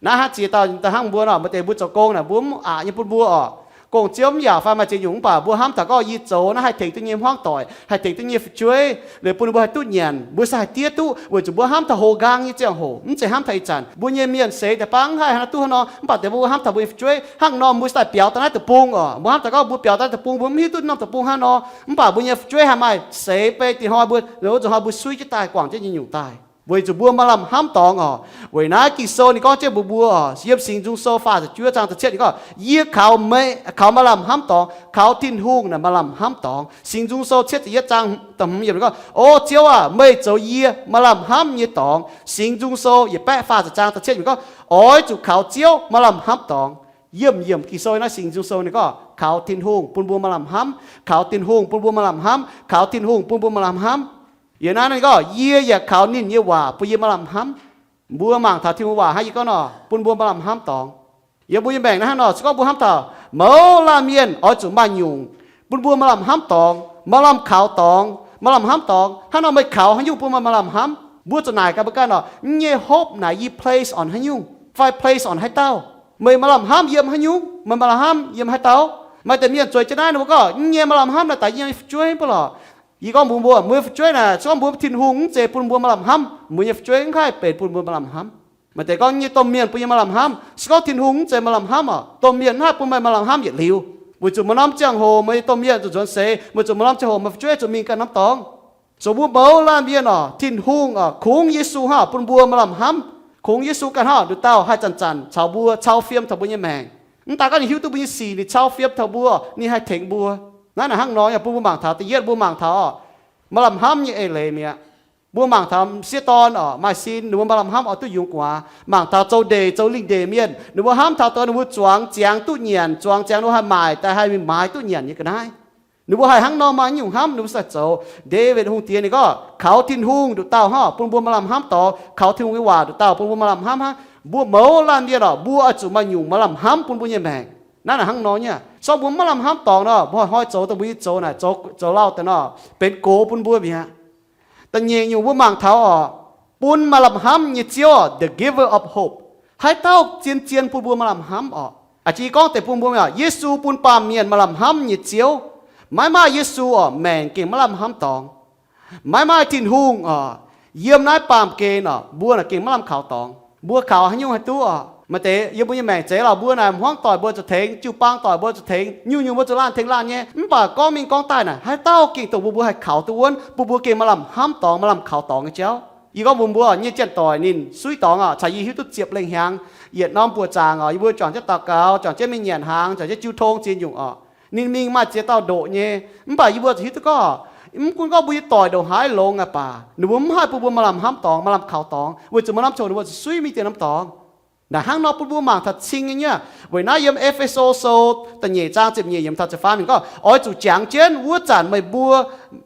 Naaiv hnangv ziex dauh hnangv mbuo nor, maaih deix mbuo zoux gong naaic, mbuo mv aqc nyei bun mbuo oc. Gong-ziouv mv yaac fai maaih ziex nyungc, mv baac mbuo hnamv taux gorngv yie zoux naaiv haih tengx duqv nyei hmuangv doic, haih tengx duqv nyei fu'jueiv, liuz bun mbuo haih duqv nyanc, mbuo sai haih diev duqv, weic zuqc mbuo hnamv taux hoz nqaang nyei ziangh hoc, mv zeiz hnamv taux ih zanc. Mbuo nyei mienh seix daaih bangv haih hnangv naaiv duqv hnangv nor, mv baac deix mbuo hnamv taux mbuo nyei fu'jueiv hnangv nor, mbuo sai biaux daaih naaiv deic-bung oc. Mbuo hnamv taux gorngv mbuo biaux daaih deic-bung, mbuo mv hiuv duqv norm deic-bung hnangv nor, mv baac mbuo nyei fu'jueiv haih maaih seix beiv dingc hnoi mbuo, zuqc hnoi mbuo suiv jienv daaih guangc jienv nyei nyungc daaih. Weic zuqc mbuo maaih lamh hnamv dorngx oc. Weic naaiv Ging-Sou ninh gorngv jienv mbuox mbuo oc, yiem Singx Nzung Sou faah ziepc juov zaang da'cietv ninh gorngv, yie kaux meih, kaux maaih lamh hnamv dorngx, kaux Tin-Hungh naaic maaih lamh hnamv dorngx. Singx Nzung Sou cietv ziepc yietv zaang da'hmz yiemc ninh gorngv, O Ziouv aac, meih zoux yie maaih lamh hnamv nyei dorngx. Singx Nzung Sou yietc baeqv faah ziepc zaang da'cietv yiemc gorngv, oix zuqc kaux Ziouv maaih lamh hnamv dorngx. Yiemh yiemc Ging-Sou naaiv Singx Nzung Sou ninh gorngv kaux Tin-Hungh bun mbuo maaih lamh hnamv, kaux Tin-Hungh bun mbuo maaih lamh hnamv, kaux Tin-Hungh bun mbuo maaih lamh hnamv. Yiem naaiv ninh gorngv, yie yaac kaux ninh nyei waac bun yie maaih lamh hnamv. Mbuo mangc taux Tin-Hungh waac hnangv yie gorngv nor, bun mbuo maaih lamh hnamv dorngx. Yiem mbuo nyei maengc naaiv hnangv nor, se gorngv mbuo hnamv taux mouz laanh mienh oix zuqc maaih nyungc bun mbuo maaih lamh hnamv dorngx, maaih lamh kaux dorngx, maaih lamh hnamv dorngx. Hnangv nor meih kaux haaix nyungc bun meih maaih lamh hnamv? Mbuo zuqc naaic gaax mbuo ganh nor, yie nyei hope naaic yie place on haaix nyungc, fai place on haaix dauh? Meih maaih lamh hnamv yiem haaix nyungc? Meih maaih lamh hnamv yiem haaix dauh? Maaih deix mienh zueiz jienv naaiv, ninh mbuo gorngv, yie nyei maaih lamh hnamv naaic daaih yie nyei fu'jueiv mv baac lorqc. Yie gorngv mbuox mbuo, mbuo nyei fu'jueiv naaic, se gorngv mbuo Tin-Hungh mv zeiz bun mbuo maaih lamh hnamv, mbuo nyei fu'jueiv mv haih benx bun mbuo maaih lamh hnamv. Maaih deix gorngv, yie nyei domh mienh bun yie maaih lamh hnamv. Se gorngv Tin-Hungh mv zeiz maaih lamh hnamv oc, domh mienh mv haih bun meih maaih lamh hnamv yietc liuz. Weic zuqc maaih norm ziangh hoc meih nyei domh mienh zuqc nzuonx seix, weic zuqc maaih norm ziangh hoc meih fu'jueiv zuqc mingh ganh norm dorngx. So mbuo mouz laanh mienh oc, Tin-Hungh oc, kungx Yesu hnangv oc bun mbuo maaih lamh hnamv. Kungx Yesu ganh hnangv oc, nduqc dauh haih zanc-zanc caux mbuo cau fiem taux mbuo nyei maengc. Mv daaih gorngv ninh hiuv duqv mbuo nyei sic, ninh cau fiem taux mbuo, ninh haih tengx mbuo. Naaiv naaic hnangv nor yaac bun mbuo mangc taux, da'yietv mbuo mangc taux oc, maaih lamh hnamv nyei eix leiz mi'aqv. Mbuo mangc taux m'sieqv dorn oc, maaih sin, ninh mbuo maaih lamh hnamv oix duqv yungz gu'nguaaz. Mangc taux zoux ndeic, zoux lingh ndeic mienh, ninh mbuo hnamv taux dongh ninh mbuo zuangx ziangx duqv nyanc, zuangx ziangx ninh mbuo haih maaic daaih, haih mingh maaiz duqv nyanc nyei ga'naaiv. Ninh mbuo haih hnangv nor maaih nyungc hnamv, ninh mbuo sai zoux. Ndaawitv Hungh Diex ninh gorngv, kaux Tin-Hungh nduqc dauh hnangv bun mbuo maaih lamh hnamv dorngx, kaux Tin-Hungh nyei waac nduqc dauh bun mbuo maaih lamh hnamv hnangv. Mbuo mouz laanh mienh oc, mbuo oix zuqc maaih nyungc maaih lamh hnamv bun mbuo nyei maengc. Naaiv naaic hnangv nor nyei. Se gorngv mbuo maiv lamh hnamv dorngx nor, mbuo hnoi zoux dongh mbuo nyei zoux naaic, zoux, zoux lauh daaih nor, benx gox bun mbuo mi'aqv. Da'nyeic nyungc mbuo mangc taux oc, bun maaih lamh hnamv nyei Ziouv, the giver of hope. Haaix dauh zien-zien bun mbuo maaih lamh hnamv oc? A'jang yie gorngv deix bun mbuo mi'aqv, Yesu bun baamh mienh maaih lamh hnamv nyei Ziouv. Maiv maaih Yesu oc, maengc gengh maiv lamh hnamv dorngx. Maiv maaih Tin-Hungh oc, yiem naaiv baamh gen oc, mbuo naaic gengh maiv lamh kaux dorngx. Mbuo kaux haaix nyungc haih duqv oc? Maaih deix yiem mbuo nyei maengc zeiz lorqc, mbuo naaic hmuangv doic mbuo zuqc tengx, jiu-baang doic mbuo zuqc tengx, nyungc-nyungc mbuo zuqc laanh tengx laanh nyei. Mv baac gorngv mingh gorngv daaih naaic, haaix dauh gengh dongh mbuo, mbuo haih kaux duqv wuonv, bun mbuo gengh maaih lamh hnamv dorngx, maaih lamh kaux dorngx nyei jauv. Yie gorngv mbuox mbuo, yie nyei janx-doic ninh suiv dorngx oc, caux yie hiuv duqv ziepc lengh hnyangx, yietc norm buoqc zaangc oc, yie mbuo juangc jienv daux gaux, juangc jienv mingh nyanc hnaangx, juangc jienv jiu tong ziex nyungc oc. Ninh mingh maaih ziex dauh ndoqc nyei. Mv baac yie mbuo zuqc hiuv duqv gorngv, mv gunv gorngv mbuo nyei doic ndongc haaix longx aqv baac, ninh mbuo mv haih bun mbuo maaih lamh hnamv dorngx, maaih lamh kaux dorngx, weic zuqc maaih norm ziangh ninh mbuo zuqc suiv mingh dien norm dorngx. Naaic hnangv nor bun mbuo mangc taux cing nyei nyei. Weic naaiv yiem E^fe^so Sou da'nyeic zaang ziepc nyeic yiemc taux ziepc faam ninh gorngv, oix zuqc jangx jienv wuov zanc meih mbuo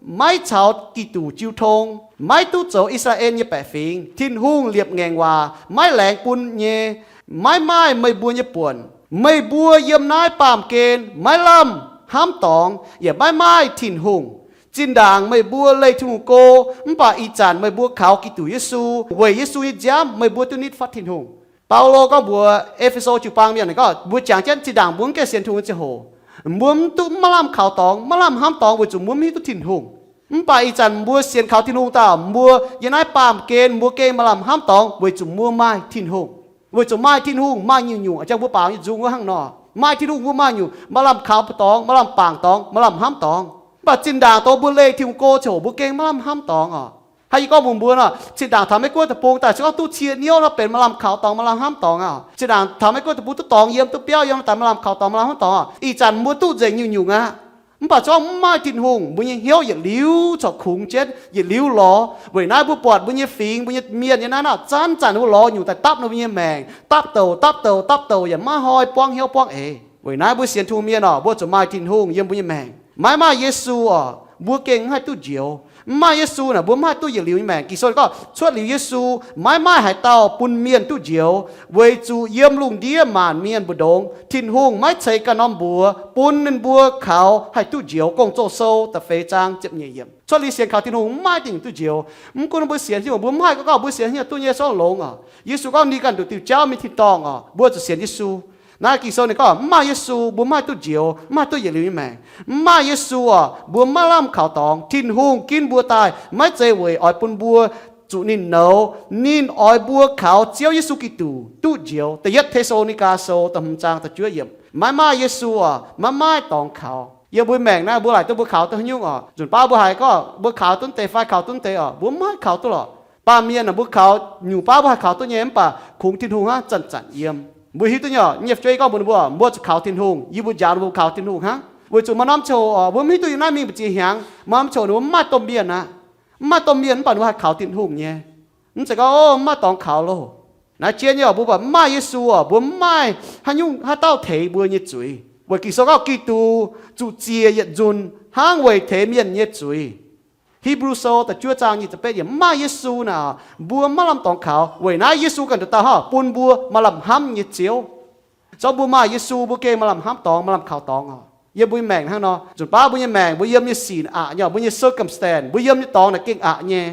maiv caux Giduc jiu tong, maiv duqv zoux I^saa^laa^en nyei baeqc fingx, Tin-Hungh liepc ngaengc waac maiv laengz bun nyei, maiv maaih meih mbuo nyei buonc. Meih mbuo yiem naaiv baamh gen maiv lamh hnamv dorngx, yaac maiv maaih Tin-Hungh. Zinh ndaangc meih mbuo leih Tin-Hungh go, mv baac ih zanc meih mbuo kaux Giduc Yesu, weic Yesu nyei nziaamv meih mbuo duqv nitv fatv Tin-Hungh. Baulo gorngv mbuox E^fe^so jiu-baang mienh gorngv, mbuo jangx jienv zinh ndaangc mbuo mv gaengh sienx Tin-Hungh nyei ziangh hoc, mbuo mv duqv, maiv lamh kaux dorngx, maiv lamh hnamv dorngx, weic zuqc mbuo mv hiuv duqv Tin-Hungh. Mv baac ih zanc mbuo sienx kaux Tin-Hungh daaih, mbuo yiem naaiv baamh gen mbuo gengh maaih lamh hnamv dorngx weic zuqc mbuo maaih Tin-Hungh. Weic zuqc maaih Tin-Hungh maaih nyungc-nyungc, jang mbuo baaux nyei nzung wuov hnangv nor. Maaih Tin-Hungh mbuo maaih nyungc, maaih lamh kaux dorngx, maaih lamh bangc dorngx, maaih lamh hnamv dorngx. Mv baac zinh ndaangc dongh mbuo leih Tin-Hungh go ziangh hoc mbuo gengh maiv lamh hnamv dorngx oc. Hnangv yie gorngv mbuox mbuo nor, zinh ndaangc taux Meiv Guoqv deic-bung daaih se gorngv duqv cie niouv nor benx maaih lamh kaux dorngx, maaih lamh hnamv dorngx aqv. Zinh ndaangc taux Meiv Guoqv deic-bung duqv dorngx yiem, duqv biauv yiem daaih maaih lamh kaux dorngx, maaih lamh hnamv dorngx oc. Ih zanc mbuo duqv nzengc nyungc-nyungc aqv. Mv baac se gorngv mv maaih Tin-Hungh, mbuo nyei hnyouv yietc liuz corc kungx jienv, yietc liuz lorz. Weic naaiv mbuo buatc mbuo nyei fingx, mbuo nyei mienh nyei naaiv nor, zanc-zanc mbuo lorz nyungc daaih dapv ninh mbuo nyei maengc, dapv douc, dapv douc, dapv douc, yaac maiv hnoi buangv hnyouv buangv eix. Weic naaiv mbuo sienx Tin-Hungh mienh oc, mbuo zuqc maaih Tin-Hungh yiem mbuo nyei maengc. Maiv maaih Yesu oc, mbuo gengh mv haih duqv njoux. Mv maaih Yesu naaic, mbuo mv haih duqv yietc liuz nyei maengc. Ging-Sou gorngv, cuotv liuz Yesu, maiv maaih haaix dauh bun mienh duqv njoux, weic zuqc yiem lungh ndiev maanc mienh mbu'ndongx Tin-Hungh maiv ceix ganh norm mbuox bun ninh mbuo kaux haih duqv njoux. Gong-Zoh Sou da'feix zaang ziepc nyeic yiemc. Cuotv liuz sienx kaux Tin-Hungh mv maaih dinc duqv njoux. Mv gunv mbuo sienx haaix nyungc, mbuo mv haih gorngv mbuo sienx haaix nyungc duqv nyei, se gorngv longx oc. Yesu gorngv ninh ganh nduqc diuh jauv mingh tin-dorngh oc, mbuo zuqc sienx Yesu. Naaiv Ging-Sou ninh gorngv mv maaih Yesu mbuo mv haih duqv njoux, mv haih duqv yietc liuz nyei maengc. Mv maaih Yesu oc, mbuo maiv lamh kaux dorngx. Tin-Hungh ginv mbuo daaih maiv zeiz weic oix bun mbuo zuqc ninh nouz. Ninh oix mbuo kaux Ziouv Yesu Giduc duqv njoux. Da'yietv Te^saa^lo^ni^gaa Sou da'hmz zaang da'juov yiemc. Maiv maaih Yesu oc, maiv maaih dorngx kaux. Yiem mbuo maengc naaiv mbuo laaic duqv mbuo kaux duqv haaix nyungc oc? Nzunc baav mbuo haiz gorngv mbuo kaux duqv deix fai kaux duqv deix oc, mbuo mv haih kaux duqv lorqc. Baamh mienh aah, mbuo kaux nyungc baav mbuo haih kaux duqv nyei, mv baac kungx Tin-Hungh hnangv zanc-zanc yiem. Mbuo hiuv duqv nyei, nyei fu'jueiv gorngv mbuox ninh mbuo, mbuo zuqc kaux Tin-Hungh, yie mbuo njaaux ninh mbuo kaux Tin-Hungh hnangv. Weic zuqc maaih norm ziangh hoc oc, mbuo mv hiuv duqv yiem naaiv mingh mbu'ziex hnyangx, maaih norm ziangh hoc ninh mbuo mv maaih domh mienh aqv. Mv maaih domh mienh mv baac ninh mbuo haih kaux Tin-Hungh nyei. Mv zeiz gorngv, o, mv maaih dorngx kaux loh. Naaiv jien nyei oc, mbuo buatc mv maaih Yesu oc, mbuo mv maaih haaix nyungc haaix dauh tengx mbuo nyei zuiz. Weic Ging-Sou gorngv Giduc zuqc ziec yietc nzunc hnangv weic tengx mienh nyei zuiz. Hipv^lu Sou da'juov zaang nyic ziepc betv yiemc, mv maaih Yesu naaic, mbuo maiv lamh dorngx kaux. Weic naaiv Yesu ganh nduqc dauh hnangv bun mbuo maaih lamh hnamv nyei Ziouv. Se gorngv mbuo maaih Yesu, mbuo gengh maaih lamh hnamv dorngx, maaih lamh kaux dorngx oc. Yiem mbuo nyei maengc hnangv nor, nzunc baav mbuo nyei maengc, mbuo yiem nyei sic aqc nyei oc, mbuo nyei circumstance, mbuo yiem nyei dorngx naaic gengh aqc nyei.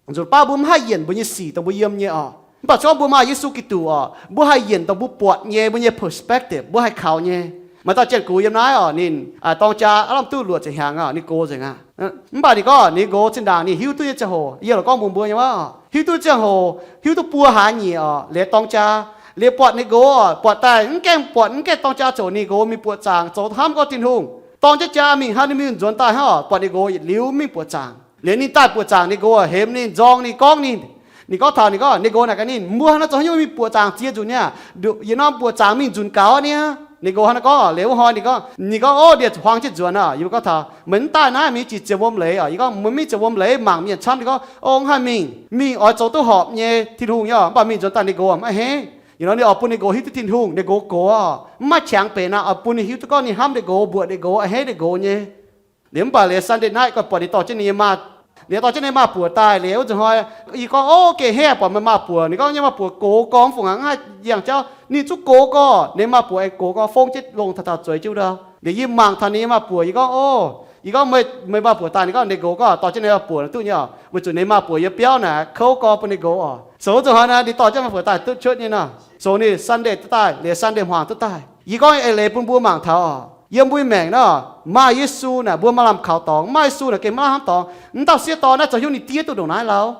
Nzunc baav mbuo mv haih yienc mbuo nyei sic dongh mbuo yiem nyei oc. Mv baac se gorngv mbuo maaih Yesu Giduc oc, mbuo haih yienc dongh mbuo buatc nyei, mbuo nyei perspective, mbuo haih kaux nyei. Maaih dauh janx-gux yiem naaiv oc, ninh dorng jaa aav lamh duqv luoqc ziepc hnyangx oc, ninh gox nzengc aqv. Mv baac ninh gorngv ninh gox zinh ndaangc ninh hiuv duqv nyei ziangh hoc, yie lorqc gorngv mbuox mbuo nyei wuov, hiuv duqv ziangh hoc, hiuv duqv buo hlaax nyieqc oc, liuz dorng jaa, liuz buatc ninh gox oc, buatc daaih mv gaengh buatc, mv gaengh dorng jaa ziouc ninh gox mingh buoqc zaangc, zoux hnamv gorngv Tin-Hungh. Dorng jienv jaa mingh hnangv, ninh mingh nzuonx daaih hnangv oc, buatc ninh gox yietc liuz mingh buoqc zaangc. Liuz ninh daaih buoqc zaangc, ninh gox hemx ninh, nzorng ninh, gorngv ninh, ninh gorngv taux ninh gorngv, ninh gox naaic gaax ninh, mbuo hnangv naaiv zoux haaix nyungc mingh buoqc zaangc ziex nzunc nyei aqv? Yietc norm buoqc zaangc mingh nzunc gaux niaa. Ninh nqox hnangv naaiv gorngv, liuz wuov hnoi ninh gorngv, ninh gorngv, Ov, ndie zuqc huaang jienv nzuonx aqv. Yie gorngv taux, Meih mv daaih naaiv mingh jiex ziepc wuom leiz oc. Yie gorngv, Meih mv ziepc wuom leiz mangc mienh camv. Ninh gorngv, Ong, haih mingh, mingh oix zoux duqv horpc nyei Tin-Hungh nyei oc. Mv baac mingh nzuonx daaih ninh nqox mv a'hneiv. Ih hnoi ninh oix bun ninh nqox hiuv duqv Tin-Hungh, ninh nqox gox oc. Mv maaih qangx benx aqv, oix bun ninh hiuv duqv gorngv ninh hnamv ninh nqox, mbuoqc ninh nqox, a'hneiv ninh nqox nyei. Liuz mv baac liuz Sunday night gorngv buatc ninh dorh jienv ninh nyei maa, liuz dorh jienv ninh maa buoc daaih liuz wuov nzunc hnoi, yie gorngv, Ov, gengh haiz buatc meih maa buoc. Ninh gorngv, Yie maa buoc gox gorx, mv fungc aqv, mv haih yangh jauv. Ninh zungv gox gorx, ninh maa buoc aengx gox gorx, fong jienv longc taux taux zueiz jienv wuov ndau. Liuz yie mangc taux ninh nyei maa buoc, yie gorngv, Ov, yie gorngv, Meih, meih maa buoc daaih? Ninh gorngv, Ninh nqox gorngv dorh jienv ninh maa buoc duqv nyei oc, weic zuqc ninh maa buoc yiem biauv naaic kouv gorx bun ninh nqox oc. So wuov nzunc hnoi naaiv ninh dorh jienv maa buoc daaih duqv cuotv nyei nor. So ninh Sunday duqv daaih, liuz Sunday hmuangx duqv daaih. Yie gorngv eix leiz bun mbuo mangc taux oc, yiem mbuo nyei maengc nor, maaih Yesu naaic mbuo maaih lamh kaux dorngx, mv maaih Yesu naaic gengh maiv lamh hnamv dorngx. Mv dauh sieqv dorn naaiv zoux hnyouv ninh diev duqv ndongc naaiv lauh.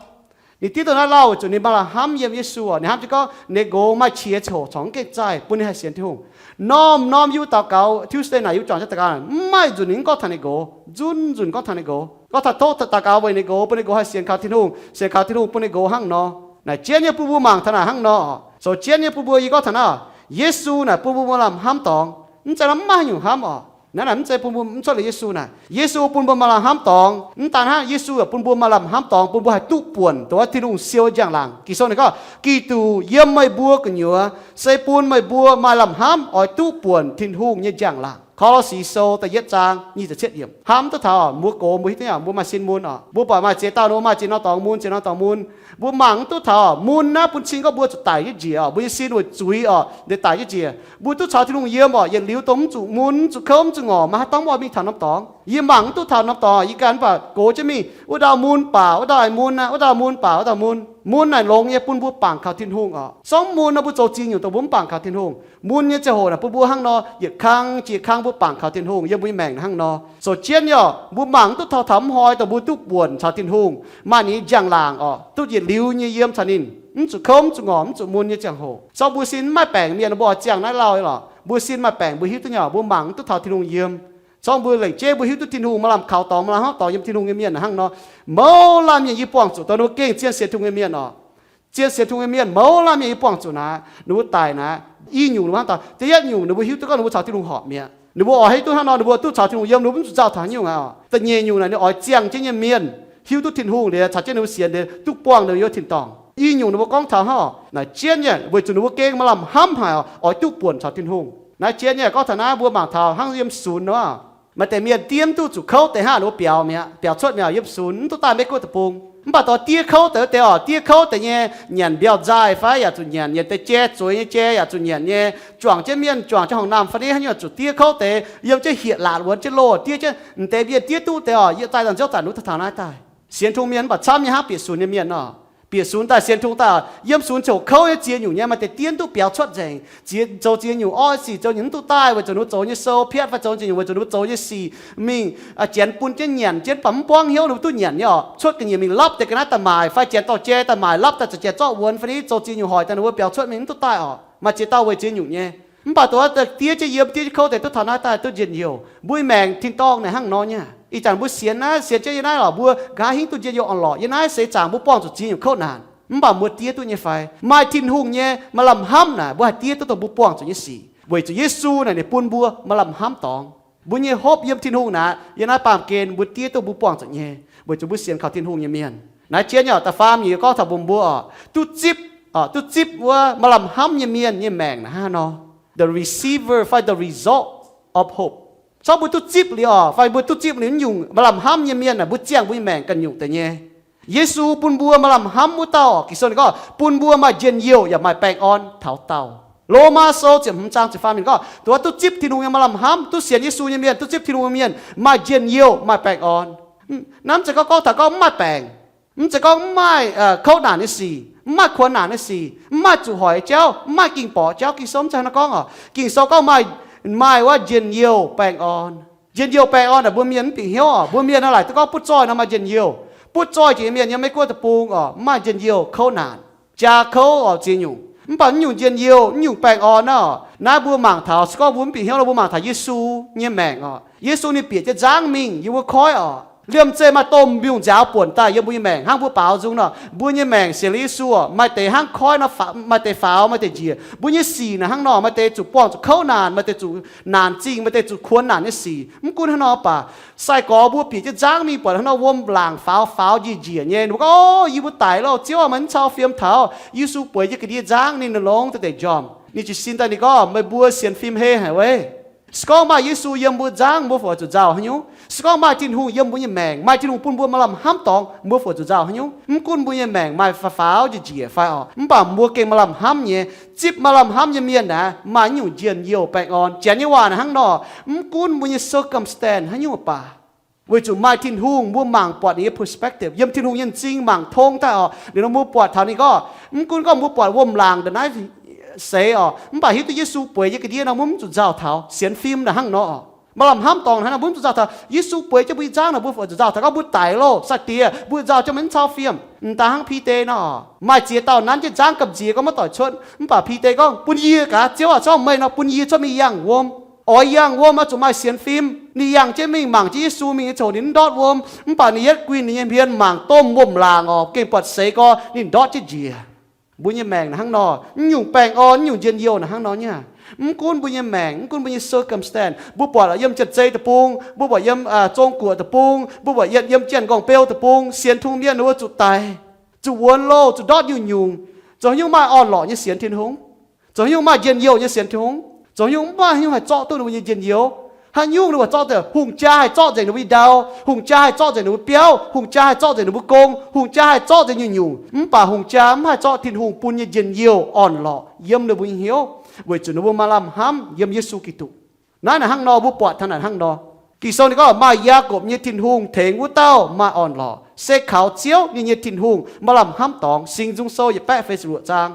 Ninh diev duqv naaiv lauh weic zuqc ninh maaih lamh hnamv yiem Yesu oc. Ninh hnamv jienv gorngv ninh nqox maaih qiex ziangh hoc corc mv gaengh zaih bun ninh haih sienx Tin-Hungh. Norm-norm yie daux gaux, Tuesday naaic yie juangc jienv daux gaux, mv maaih nzunc ninh mv gorngv taux ninh nqox, nzunc nzunc gorngv taux ninh nqox. Gorngv taux tov daux gaux weic ninh nqox, bun ninh nqox haih sienx kaux Tin-Hungh, sienx kaux Tin-Hungh bun ninh nqox hnangv nor. Naaic jienv nyei bun mbuo mangc taux naaic hnangv nor. Zoux jienv nyei bun mbuo, yie gorngv taux naaiv, Yesu naaic bun mbuo maaih lamh hnamv dorngx. Mv zeiz lamh mv maaih haaix nyungc hnamv oc. Naaiv naaic mv zeiz bun mbuo mv cuotv liuz Yesu naaic. Yesu bun mbuo maaih lamh hnamv dorngx. Mv daan hnangv, Yesu yaac bun mbuo maaih lamh hnamv dorngx, bun mbuo haih duqv buonc dongh wuov Tin-Hungh siou njang-laangc. Ging-Sou ninh gorngv, Giduc yiem meih mbuo gu'nyuoz se bun meih mbuo maaih lamh hnamv oix duqv buonc Tin-Hungh nyei njang-laangc. Ko^lo^si Sou da'yietv zaang nyic ziepc cietv yiemc. Hnamv duqv taux mbuo gox mbuo hiuv duqv nyei, mbuo maaih sin mun oc. Mbuo buatc maaih ziex dauh ninh mbuo maaih ziex norm dorngx mun, ziex norm dorngx mun. Mbuo mangc mv duqv taux mun naaiv bun cing gorngv mbuo zuqc daic jienv njiec oc, mbuo nyei sin weic zuiz oc, daic jienv njiec. Mbuo duqv caux Tin-Hungh yiem oc, yietc liuz dongh mv zuqc mun, mv zuqc kouv, mv zuqc ngorc, maiv haih dorngv mv oix mingh taux norm dorngx. Yie mangc mv duqv taux norm dorngx, yie ganh mv baac gox jienv mingh, wuov dauh mun baac wuov dauh aengx mun aqv, wuov dauh mun baac wuov dauh mun. Mun naaic longx nyei bun mbuo bangc kaux Tin-Hungh oc. Sorng mun nor mbuo zoux ziex nyungc dongh mbuo mv bangc kaux Tin-Hungh. Mun nyei ziangh hoc naaic bun mbuo hnangv nor yietc kang jiex kang mbuo bangc kaux Tin-Hungh yiem mbuo nyei maengc hnangv nor. Zoux jienv nyei oc, mbuo mangc mv duqv taux taux mv hnoi dongh mbuo duqv buonc caux Tin-Hungh, maaih ninh nyei njang-laangc oc, duqv yietc liuz nyei yiem caux ninh, mv zuqc kouv, mv zuqc ngorc, mv zuqc mun nyei ziangh hoc. Sorng mbuo sin mv maaih baengc mienh mbuo oix ziangh naaiv lauh oc. Mbuo sin maaih baengc mbuo hiuv duqv nyei oc, mbuo mangc mv duqv taux Tin-Hungh yiem. Sorng mbuo lengc jeiv mbuo hiuv duqv Tin-Hungh maaih lamh kaux dorngx, maaih lamh hnamv dorngx yiem Tin-Hungh nyei mienh hnangv nor. Mouz laanh mienh yie buangh zuqc dongh ninh mbuo gengh zien sienx Tin-Hungh nyei mienh oc. Zien sienx Tin-Hungh nyei mienh mouz laanh mienh yie buangh zuqc naaic, ninh mbuo daic naaic, i nyungc ninh mbuo hnamv taux, da'yietv nyungc ninh mbuo hiuv duqv gorngv ninh mbuo caux Tin-Hungh horpc mi'aqv. Ninh mbuo oix hiuv duqv hnangv nor, ninh mbuo duqv caux Tin-Hungh yiem, ninh mbuo mv zuqc nzauh taux haaix nyungc aqv oc. Da'nyeic nyungc naaic ninh oix ziangh jienv nyei mienh hiuv duqv Tin-Hungh liuz caux jienv ninh mbuo sienx liuz duqv buangh ninh mbuo hnyouv tin-dorngh. I nyungc ninh mbuo gorngv taux hnangv oc, naaic jienv nyei weic zuqc ninh mbuo gengh maaih lamh hnamv haic oc, oix duqv buonc caux Tin-Hungh. Naaiv jienv nyei gorngv taux naaiv mbuo mangc taux hnangv yiem sunx nor, maaih deix mienh diev mv duqv zuqc kouv deix hnangv, ninh mbuo biaux mi'aqv, biaux cuotv mi'aqv, yiem sunx mv duqv daaih Meiv Guoqv deic-bung. Mv baac dongh diev kouv deix wuov deix oc, diev kouv deix nyei nyanc mbiauh nzaaih fai yaac zuqc nyanc, nyanc deix jai zueiz nyei jai yaac zuqc nyanc nyei, juangc jienv mienh juangc jienv horngh naamh fai ni haaix nyungc zuqc diev kouv deix, yiem jienv hieh laatc wuonx jienv loh diev jienv. M'deix mienh diev duqv deix oc, yie zaih daaih nziouv zanc nduov taux taux naaiv daaih. Sienx Tin-Hungh mienh mv baac camv nyei hnangv bieqc sunx nyei mienh oc. Bieqc sunx daaih sienx Tin-Hungh daaih oc, yiem sunx ziouc kouv nyei ziex nyungc nyei, maaih deix diev mv duqv biaux cuotv nzengc, ziex, zoux ziex nyungc orqv sic, zoux nyungc mv duqv daaih weic zuqc ninh mbuo zoux nyei sou piatv fai zoux ziex nyungc weic zuqc ninh mbuo zoux nyei sic mingh, aa, janx bun jienv nyanc jienv, mv baac mv buangv hnyouv ninh mbuo duqv nyanc nyei oc. Cuotv ga'nyiec mingh lapv deix ga'naaiv daaih maaic fai janx dorh jai daaih maaic, lapv daaih zoux jai zorqv wuonx fai ni zoux ziex nyungc hoic daaih ninh mbuo biaux cuotv mingh mv duqv daaih oc. Maaih ziex dauh weic ziex nyungc nyei. Mv baac dongh wuov deix diev jienv yiem diev jienv kouv deix duqv taux naaiv daaih duqv njien-youh. Mbuo nyei maengc tin-dorngh naaic hnangv nor nyei. Ih zanc mbuo sienx naaiv, sienx jienv yie naaiv lorqc, mbuo nqa'haav hingv duqv njien-youh orn-lorqc. Yie naaiv seix zaangc mbuo buangh zuqc ziex nyungc kouv naanc, mv baac mbuo diev duqv nyei fai? Maaih Tin-Hungh nyei maaih lamh hnamv naaic, mbuo haih diev duqv dongh mbuo buangh zuqc nyei sic. Weic zuqc Yesu naaic ninh bun mbuo maaih lamh hnamv dorngx. Mbuo nyei hope yiem Tin-Hungh naaic, yiem naaiv baamh gen mbuo diev duqv mbuo buangh zuqc nyei, weic zuqc mbuo sienx kaux Tin-Hungh nyei mienh. Naaiv jienv nyei oc, da'faam nyungc yie gorngv taux mbuox mbuo oc, duqv zipv, duqv zipv wuov maaih lamh hnamv nyei mienh nyei maengc naaic hnangv haaix nor. The receiver fai the result of hope. Zorqv mbuo duqv zipv liuz oc, fai mbuo duqv zipv liuz nyungc maaih lamh hnamv nyei mienh naaic, mbuo ziangh mbuo nyei maengc ganh nyungc deix nyei. Yesu bun mbuo maaih lamh hnamv wuov dauh oc, Ging-Sou ninh gorngv bun mbuo maaih njien-youh yaac maaih baengh orn taux daauh. Lomaa Sou ziepc hmz zaang ziepc faam ninh gorngv, dongh wuov duqv zipv Tin-Hungh nyei maaih lamh hnamv, duqv sienx Yesu nyei mienh, duqv zipv Tin-Hungh nyei mienh maaih njien-youh maaih baengh orn. Naaiv mv zeiz gorngv, gorngv taux gorngv mv maaih baengc, mv zeiz gorngv mv maaih kouv naanc nyei sic, mv maaih kuonx naanc nyei sic, mv maaih zuqc hoic jauv, mv maaih ging-borqc jauv. Ging-Sou mv zeiz hnangv nor gorngv oc. Ging-Sou gorngv maaih, maaih wuov njien-youh baengh orn. Njien-youh baengh orn naaic mbuo mienh mv bieqc hnyouv oc. Mbuo mienh naaiv laaic duqv gorngv butv zoih nor maaih njien-youh. Butv zoih jiex mienh yiem Meiv Guoqv deic-bung oc, mv maaih njien-youh, kouv naanc, jaa kouv oc, ziex nyungc. Mv baac mv nyungc njien-youh, mv nyungc baengh orn naaiv oc, naaiv mbuo mangc taux, se gorngv mbuo mv bieqc hnyouv nor mbuo mangc taux Yesu nyei maengc oc. Yesu ninh bieqc jienv nzangv mingh yiem wuov koiv oc. Liemh zeih maaih domh mbiungc nziaaux buonc daaih yiem mbuo nyei maengc hnangv mbuo baaux nzung nor. Mbuo nyei maengc sienx liuz Yesu oc, maaih deix hnangv koiv nor, maaih deix faaux, maaih deix njiec. Mbuo nyei sic naaic hnangv nor, maaih deix zuqc buangh zuqc kouv naanc, maaih deix zuqc naanc zingh, maaih deix zuqc kuonx naanc nyei sic. Mv gunv hnangv nor baac, sai-gorx mbuo bieqc jienv nzangv mingh buatc hnangv nor wuom laangc faaux faaux njiec njiec nyei, ninh mbuo gorngv, Ov, yie mbuo daic loh, Ziouv aac, meih mv cau fiem taux. Yesu bueix jienv ga'ndiev nzangv, ninh longx deix deic njormh. Ninh jiez sin daaih ninh gorngv, Meih mbuo sienx fim heh haic weic. Se gorngv maaih Yesu yiem mbuo nzangv, mbuo fu'jueiv zuqc nzauh haaix nyungc? Se gorngv maaih Tin-Hungh yiem mbuo nyei maengc, maaih Tin-Hungh bun mbuo maaih lamh hnamv dorngx, mbuo fu'jueiv zuqc nzauh haaix nyungc? Mv gunv mbuo nyei maengc maaih faaux faaux njiec njiec fai oc, mv baac mbuo gengh maaih lamh hnamv nyei. Zipv maaih lamh hnamv nyei mienh aeqv, maaih nyungc njien-youh baengh orn. Janx nyei waac naaic hnangv nor, mv gunv mbuo nyei circumstance haaix nyungc baac, weic zuqc maaih Tin-Hungh, mbuo mangc buatc ninh nyei perspective, yiem Tin-Hungh nyei m'zing mangc tongv daaih oc. Liuz nor mbuo buatc taux ninh gorngv, mv gunv gorngv mbuo buatc wuom laangc ndongc naaiv seix oc, mv baac hiuv duqv Yesu bueix nyei ga'ndiev nor mbuo mv zuqc nzauh taux. Sienx fim naaic hnangv nor oc. Maaih lamh hnamv dorngx hnangv nor mbuo mv zuqc nzauh taux. Yesu bueix jienv mbuo nyei nzangv nor mbuo fu'jueiv zuqc nzauh taux gorngv mbuo daic loh, sai-diex, mbuo nzauh jienv meih mv cau fiem. M'daaih hnangv Bide nor, maaih ziex dauh nanv jienv nzangv gamh nziex gorngv maiv doic cuotv, mv baac Bide gorngv, Bun yie gaax, Ziouv aac, se gorngv meih nor bun yie cuotv mingh yangh wuom. Oix yangh wuom oix zuqc maaih sienx fim. Ninh yangh jienv mingh mangc jienv Yesu mingh nyei ziangh hoc ninh mv ndortv wuom, mv baac ninh yietv guinh ninh nyei hmien mangc domh wuom-laangc oc, gengh buatc seix gorx ninh ndortv jienv njiec. Mbuo nyei maengc naaic hnangv nor, mv nyungc baengh orn, mv nyungc njien-youh naaic hnangv nor nyei. Mv gunv mbuo nyei maengc, mv gunv mbuo nyei circumstance, mbuo buatc yiem Janx-Zei deic-bung, mbuo buatc yiem Zong-Guoqv deic-bung, mbuo buatc yiem, yiem Janx-Nqorngv-Beu deic-bung, sienx Tin-Hungh mienh ninh mbuo zuqc daic, zuqc wuonx loh, zuqc ndortv nyungc-nyungc, zoux haaix nyungc maaih orn-lorqc nyei sienx Tin-Hungh, zoux haaix nyungc maaih njien-youh nyei sienx Tin-Hungh, zoux haaix nyungc maaih haaix nyungc haih zorqv duqv ninh mbuo nyei njien-youh. Haaix nyungc ninh mbuo zorqv deix, hungh jaa haih zorqv nzengc ninh mbuo nyei ndau, hungh jaa haih zorqv nzengc ninh mbuo biauv, hungh jaa haih zorqv nzengc ninh mbuo gong, hungh jaa haih zorqv nzengc nyungc-nyungc, mv baac hungh jaa mv haih zorqv Tin-Hungh bun nyei njien-youh orn-lorqc yiem ninh mbuo nyei hnyouv, weic zuqc ninh mbuo maaih lamh hnamv yiem Yesu Giduc. Naaiv naaic hnangv nor, mbuo buatc taux naaic hnangv nor. Ging-Sou ninh gorngv maaih Yaagorpc nyei Tin-Hungh tengx wuov dauh maaih orn-lorqc, se kaux Ziouv, ninh nyei Tin-Hungh, maaih lamh hnamv dorngx. Singx Nzung Sou yietc baeqv feix luoqc zaang,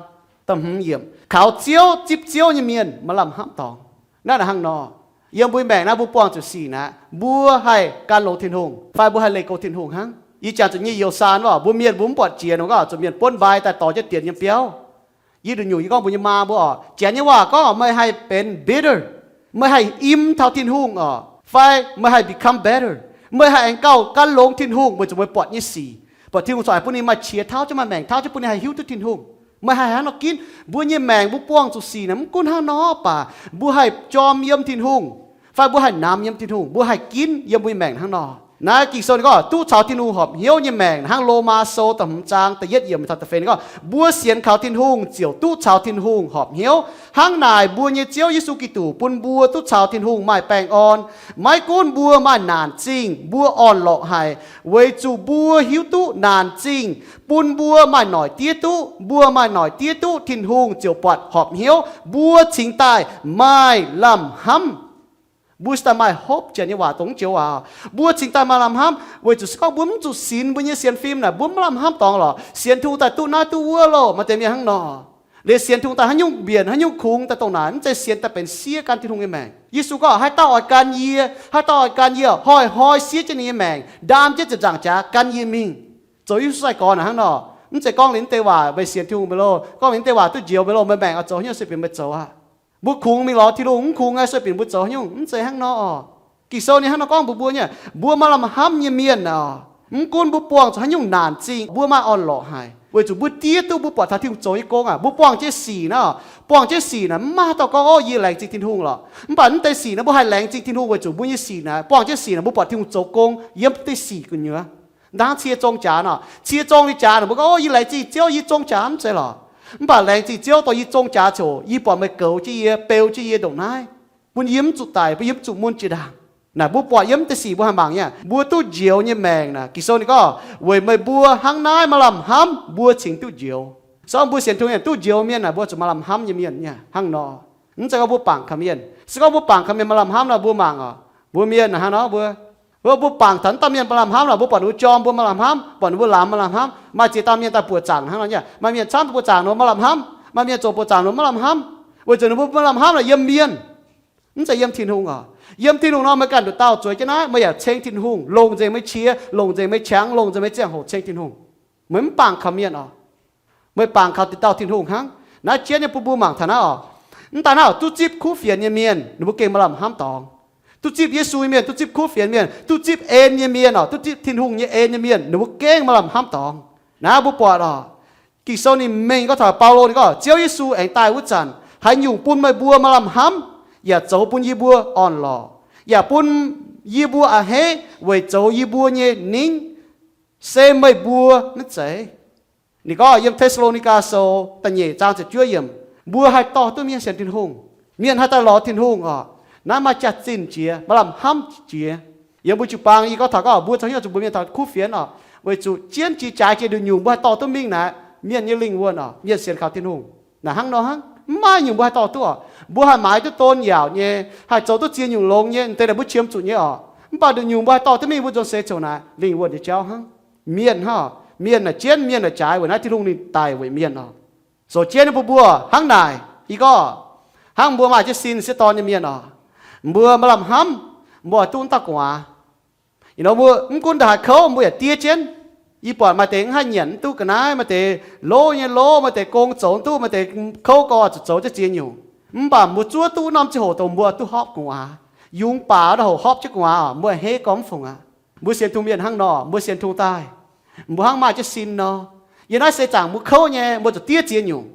da'hmz yiemc. Kaux Ziouv, zipv Ziouv nyei mienh maaih lamh hnamv dorngx. Naaiv naaic hnangv nor, yiem mbuo maengc naaiv mbuo buangh zuqc sic naaic, mbuo haih gan longx Tin-Hungh fai mbuo haih leih go Tin-Hungh hnangv? Ih jangx zuqc nyei youz saan oc, mbuo mienh mbuo mv buatc jiex nor, zuqc mienh buonv mbai daaih dorh jienv dienx yiem biauv. Yie nduqc nyungc yie gorngv mbuo nyei maa mbuo oc, Janx nyei waac gorngv oc, meih haih benx bitter, meih haih im taux Tin-Hungh oc, fai meih haih become better, meih haih aengx gauh gan longx Tin-Hungh weic zuqc meih buatc nyei sic, buatc Tin-Hungh corc haih bun ninh maaih qiex tauv jienv, maaih maengc tauv jienv bun ninh haih hiuv duqv Tin-Hungh. Meih haih hnangv nor ginv. Mbuo nyei maengc mbuo buangh zuqc sic naaic mv gunv hnangv nor baac, mbuo haih jorm yiem Tin-Hungh, fai mbuo haih namx yiem Tin-Hungh, mbuo haih ginv yiem mbuo nyei maengc hnangv nor. Naaiv Ging-Sou ninh gorngv duqv caux Tin-Hungh horpc hnyouv nyei maengc, hnangv Lomaa Sou da'hmz zaang da'yietv yiemc taux da'feix ninh gorngv, mbuo sienx kaux Tin-Hungh ziouc duqv caux Tin-Hungh horpc hnyouv. Hnangv naaic mbuo nyei Ziouv Yesu Giduc bun mbuo duqv caux Tin-Hungh maaih baengh orn. Maiv gunv mbuo maaih naanc zingh, mbuo orn-lorqc haic, weic zuqc mbuo hiuv duqv naanc zingh bun mbuo maaih noic diev duqv. Mbuo maaih noic diev duqv, Tin-Hungh ziouc buatc horpc hnyouv, mbuo cingx daaih maaih lamh hnamv. Mbuo cingx daaih maaih hope, Janx nyei waac dongh joux waac. Mbuo cingx daaih maaih lamh hnamv weic zuqc se gorngv mbuo mv zuqc sinx mbuo nyei sienx fim naaic, mbuo mv lamh hnamv dorngx lorqc. Sienx Tin-Hungh daaih duqv naaiv duqv wuov loh, maaih deix mienh hnangv nor. Liuz sienx Tin-Hungh daaih haaix nyungc mbienc haaix nyungc kungx daaih dongh naaic, mv zeiz sienx daaih benx siev gan Tin-Hungh nyei maengc. Yesu gorngv haaix dauh oix gan yie, haaix dauh oix gan yie, hnoi-hnoi siev jienv ninh nyei maengc, ndaam jienv ziepc nzaangc jaax gan yie mingh. Zoux Yesu sai-gorx naaic hnangv nor. Mv zeiz gorngv liuz mv deix waac meih sienx Tin-Hungh mv bei loh, gorngv liuz mv deix waac duqv njoux mv bei loh, meih maengc oix zoux haaix nyungc se benx meih zoux aqv. Mbuo kungx mingh lorz Tin-Hungh, mv kungx se benx mbuo zoux haaix nyungc, mv zeiz hnangv nor oc. Ging-Sou ninh hnangv nor gorngv mbuox mbuo nyei, mbuo maaih lamh hnamv nyei mienh oc, mv gunv mbuo buangh zuqc haaix nyungc naanc zingh, mbuo maaih orn-lorqc haic, weic zuqc mbuo diev duqv mbuo buatc taux Tin-Hungh zoux nyei gong aqv. Mbuo buangh jienv sic naaic, buangh jienv sic naaic mv maaih haaix dauh gorngv, Ov, yie laengz zingh Tin-Hungh lorqc. Mv baac mv deix sic naaiv mbuo haih laengz zingh Tin-Hungh weic zuqc mbuo nyei sic naaic, buangh jienv sic naaic mbuo buatc Tin-Hungh zoux gong yiem mv deix sic gu'nyuoz. Ndaangc cie zong jaax nor, cie zong nyei jaax naaic mbuo gorngv, Ov, yie laengz zingh Ziouv, yie zong jaax, mv zeiz lorqc. Mv baac laengz zingh Ziouv dongh yie zong jaax ziouc yie buatc meih goux jienv yie, beu jienv yie ndongc naaiv, bun yie mv zuqc daic, bun yie mv zuqc mun jiex ndaangc. Naaic mbuo buatc yiem mv deix sic mbuo haih mangc nyei, mbuo duqv njoux nyei maengc naaic, Ging-Sou ninh gorngv, weic meih mbuo hnangv naaiv maaih lamh hnamv, mbuo cingx duqv njoux. Se gorngv mbuo sienx Tin-Hungh nyei duqv njoux mienh naaic, mbuo zuqc maaih lamh hnamv nyei mienh nyei hnangv nor. Mv zeiz gorngv mbuo bangc kaux mienh. Se gorngv mbuo bangc kaux mienh maaih lamh hnamv nor, mbuo mangc oc, mbuo mienh hnangv nor mbuo, mbuo, mbuo bangc taux naaiv dauh mienh maaih lamh hnamv nor, mbuo buatc ninh mbuo jorm mbuo maaih lamh hnamv, buatc ninh mbuo lamz maaih lamh hnamv. Maaih ziex dauh mienh daaih buoqc zaangc hnangv nor nyei, maaih mienh camv daaih buoqc zaangc ninh mbuo maaih lamh hnamv, maaih mienh zoux buoqc zaangc ninh mbuo maiv lamh hnamv, weic zuqc ninh mbuo maaih lamh hnamv naaic yiem mienh. Mv zeiz yiem Tin-Hungh oc. Yiem Tin-Hungh nor meih ganh nduqc dauh zueiz jienv naaiv, meih yaac ceng Tin-Hungh, longc nzengc meih qiex, longc nzengc meih qangx, longc nzengc meih ziangh hoc ceng Tin-Hungh. Meih mv bangc kaux mienh oc. Meih bangc kaux dauh Tin-Hungh hnangv. Naaiv jienv nyei bun mbuo mangc taux naaiv oc. Mv daaih naaiv oc, duqv zipv kuv fienx nyei mienh ninh mbuo gengh maaih lamh hnamv dorngx. Duqv zipv Yesu nyei mienh, duqv zipv kuv fienx mienh, duqv zipv en nyei mienh oc, duqv zipv Tin-Hungh nyei en nyei mienh, ninh mbuo gengh maaih lamh hnamv dorngx. Naaiv mbuo buatc oc, Ging-Sou ninh mengh gorngv taux Baulo ninh gorngv Ziouv Yesu aengx daaih wuov zanc, haaix nyungc bun meih mbuo maaih lamh hnamv, yaac zoux bun yie mbuo orn-lorqc, yaac bun yie mbuo a'hneiv weic zoux yie mbuo nyei ningv, se meih mbuo maiv zeiz. Ninh gorngv yiem Te^saa^lo^ni^gaa Sou da'nyeic zaang ziepc juov yiemc, mbuo haih dorh duqv mienh sienx Tin-Hungh, mienh haih daaih lorz Tin-Hungh oc. Naaiv maaih jaax-zinh jiex, maaih lamh hnamv jiex. Yiem mbuo jiu-baang yie gorngv taux gorngv mbuo zoux hnyouv zuqc mbuo mienh taux kuv fienx oc, weic zuqc jienv jiex jaaix jiex nduqc nyungc mbuo haih dorh duqv mingh naaic, mienh nyei lingh wuonh oc, mienh sienx kaux Tin-Hungh. Naaic hnangv nor hnangv, mv maaih nyungc mbuo haih dorh duqv oc. Mbuo haih maaiz duqv don yaauc nyei, haih zoux duqv ziex nyungc longx nyei, deix naaic mbuo qiemx zuqc nyei oc. Mv baac nduqc nyungc mbuo haih dorh duqv mingh mbuo nzuonx seix ziouc naaic, lingh wuonh nyei jauv hnangv. Mienh hnangv, mienh naaic jienv, mienh naaic jaaix, weic naaiv Tin-Hungh ninh daic weic mienh oc. Zoux jienv bun mbuo hnangv naaic, yie gorngv, hnangv mbuo maaih jienv sin sieqv dorn nyei mienh oc, mbuo maaih lamh hnamv, mbuo oix duqv wuov dauh gu'nguaaz. Ih hnoi mbuo mv gunv ndongc haaix kouv mbuo yaac diev jienv. Yie buatc maaih deix mv haih nyanc mv duqv ga'naaiv, maaih deix lov nyei lov, maaih deix gong zoux mv duqv, maaih deix kouv gorx zuqc zoux jienv ziex nyungc. Mv baac mbuo zuov duqv wuov norm ziangh hoc dongh mbuo duqv hopv gu'nguaaz. Yungz baac ndongc haaix hoc hopv jienv gu'nguaaz oc, mbuo a'hneiv gorngv mv fungc aqv. Mbuo sienx Tin-Hungh mienh hnangv nor, mbuo sienx Tin-Hungh daaih, mbuo hnangv maaih jienv sin nor. Yiem naaiv seix zaangc mbuo kouv nyei, mbuo zuqc diev ziex nyungc.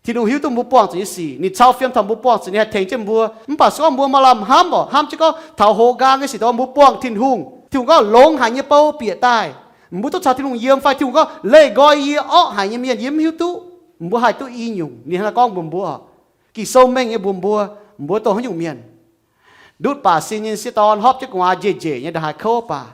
Tin-Hungh hiuv duqv mbuo buangh zuqc nyei sic, ninh cau fiem taux mbuo buangh zuqc, ninh haih tengx jienv mbuo. Mv baac se gorngv mbuo maaih lamh hnamv oc, hnamv jienv gorngv taux hoz nqaang nyei sic dongh mbuo buangh Tin-Hungh, Tin-Hungh gorngv longx haic nyei bou bieqc daaih, mbuo duqv caux Tin-Hungh yiem fai Tin-Hungh gorngv leih nqoi yie orqv haic nyei mienh yie mv hiuv duqv. Mbuo haih duqv i nyungc, ninh hnangv naaiv gorngv mbuox mbuo. Ging-Sou mengh nyei mbuox mbuo, mbuo dongh haaix nyungc mienh? Ndutv baac sin nyei sieqv dorn hopv jienv gu'nguaaz njiec njiec nyei ndongc haaix kouv baac,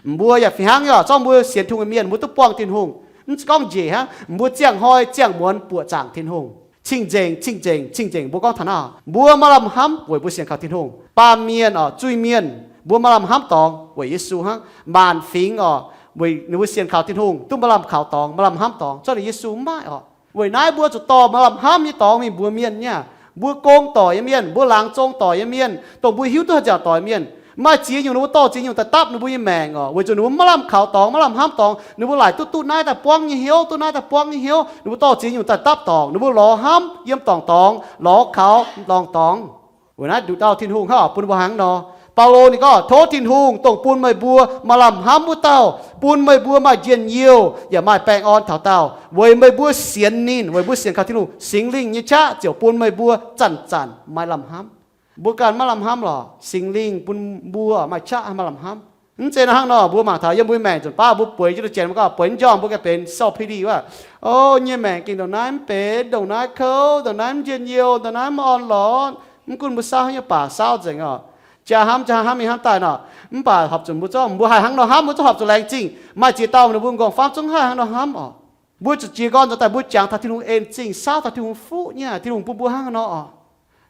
mbuo yaac fih hnangv nyei oc, zorngv mbuo sienx Tin-Hungh nyei mienh mbuo duqv buangh Tin-Hungh. Mv gorngv njiec hnangv, mbuo ziangh hnoi ziangh muonz buoqc zaangc Tin-Hungh. Cing-nzengc, cing-nzengc, cing-nzengc mbuo gorngv taux naaiv, mbuo maaih lamh hnamv weic mbuo sienx kaux Tin-Hungh. Baamh mienh oc, zuiz-mienh, mbuo maaih lamh hnamv dorngx weic Yesu hnangv. Maanc fingx oc, weic ninh mbuo sienx kaux Tin-Hungh duqv maaih lamh kaux dorngx, maaih lamh hnamv dorngx, zorqv ninh Yesu mv maaih oc. Weic naaiv mbuo zuqc dorh maaih lamh hnamv nyei dorngx mingh mbuox mienh nyei aqv. Mbuo gong doic nyei mienh, mbuo laangz zong doic nyei mienh, dongh mbuo hiuv duqv haaix nziaauc doic mienh, maaih ziex nyungc ninh mbuo dorh ziex nyungc daaih dapv ninh mbuo nyei maengc oc. Weic zuqc ninh mbuo maiv lamh kaux dorngx, maiv lamh hnamv dorngx, ninh mbuo laaic duqv duqv naaiv daaih buangv nyei hnyouv, duqv naaiv daaih buangv nyei hnyouv, ninh mbuo dorh ziex nyungc daaih dapv dorngc, ninh mbuo lorz hnamv yiem dorngc dorngx, lorz kaux dorngc dorngx. Weic naaiv nduqc dauh Tin-Hungh hnangv oc, bun mbuo hnangv nor. Baulo ninh gorngv, tov Tin-Hungh dongh bun meih mbuo maaih lamh hnamv wuov dauh, bun meih mbuo maaih njien-youh yaac maaih baengh orn taux daauh, weic meih mbuo sienx ninh, weic mbuo sienx kaux Tin-Hungh, Singx Lingh nyei qaqv ziouc bun meih mbuo zanc-zanc maaih lamh hnamv. Mbuo ganh maiv lamh hnamv lorqc, Singx Lingh bun mbuo maaih qaqv maaih lamh hnamv. Mv zeiz nor hnangv nor, mbuo mangc taux yiem mbuo nyei maengc nzunc baav mbuo bueix jienv duqv janx mbuo gorngv bueix njormh mbuo ganh benx sau pei di wuov. O, nyei maengc gengh ndongc naaiv mv benx, ndongc naaiv kouv, ndongc naaiv mv njien-youh, ndongc naaiv mv orn-lorqc. Mv gunv mbuo saauv haaix nyungc baac saauv nzengc oc. Jaa hnamv, jaa hnamv mingh hnamv daaih nor. Mv baac horpc zuqc mbuo zorqv, mbuo haih hnangv nor hnamv, mbuo zorqv horpc zuqc laengz zingh. Maaih ziex dauh ninh mbuo m'nqorngv famv zungv haih hnangv nor hnamv oc. Mbuo zuqc jiez gorn nzuonx daaih mbuo jangx taux Tin-Hungh en zingh, saauv taux Tin-Hungh fuqv nyei aqv. Tin-Hungh bun mbuo hnangv nor oc.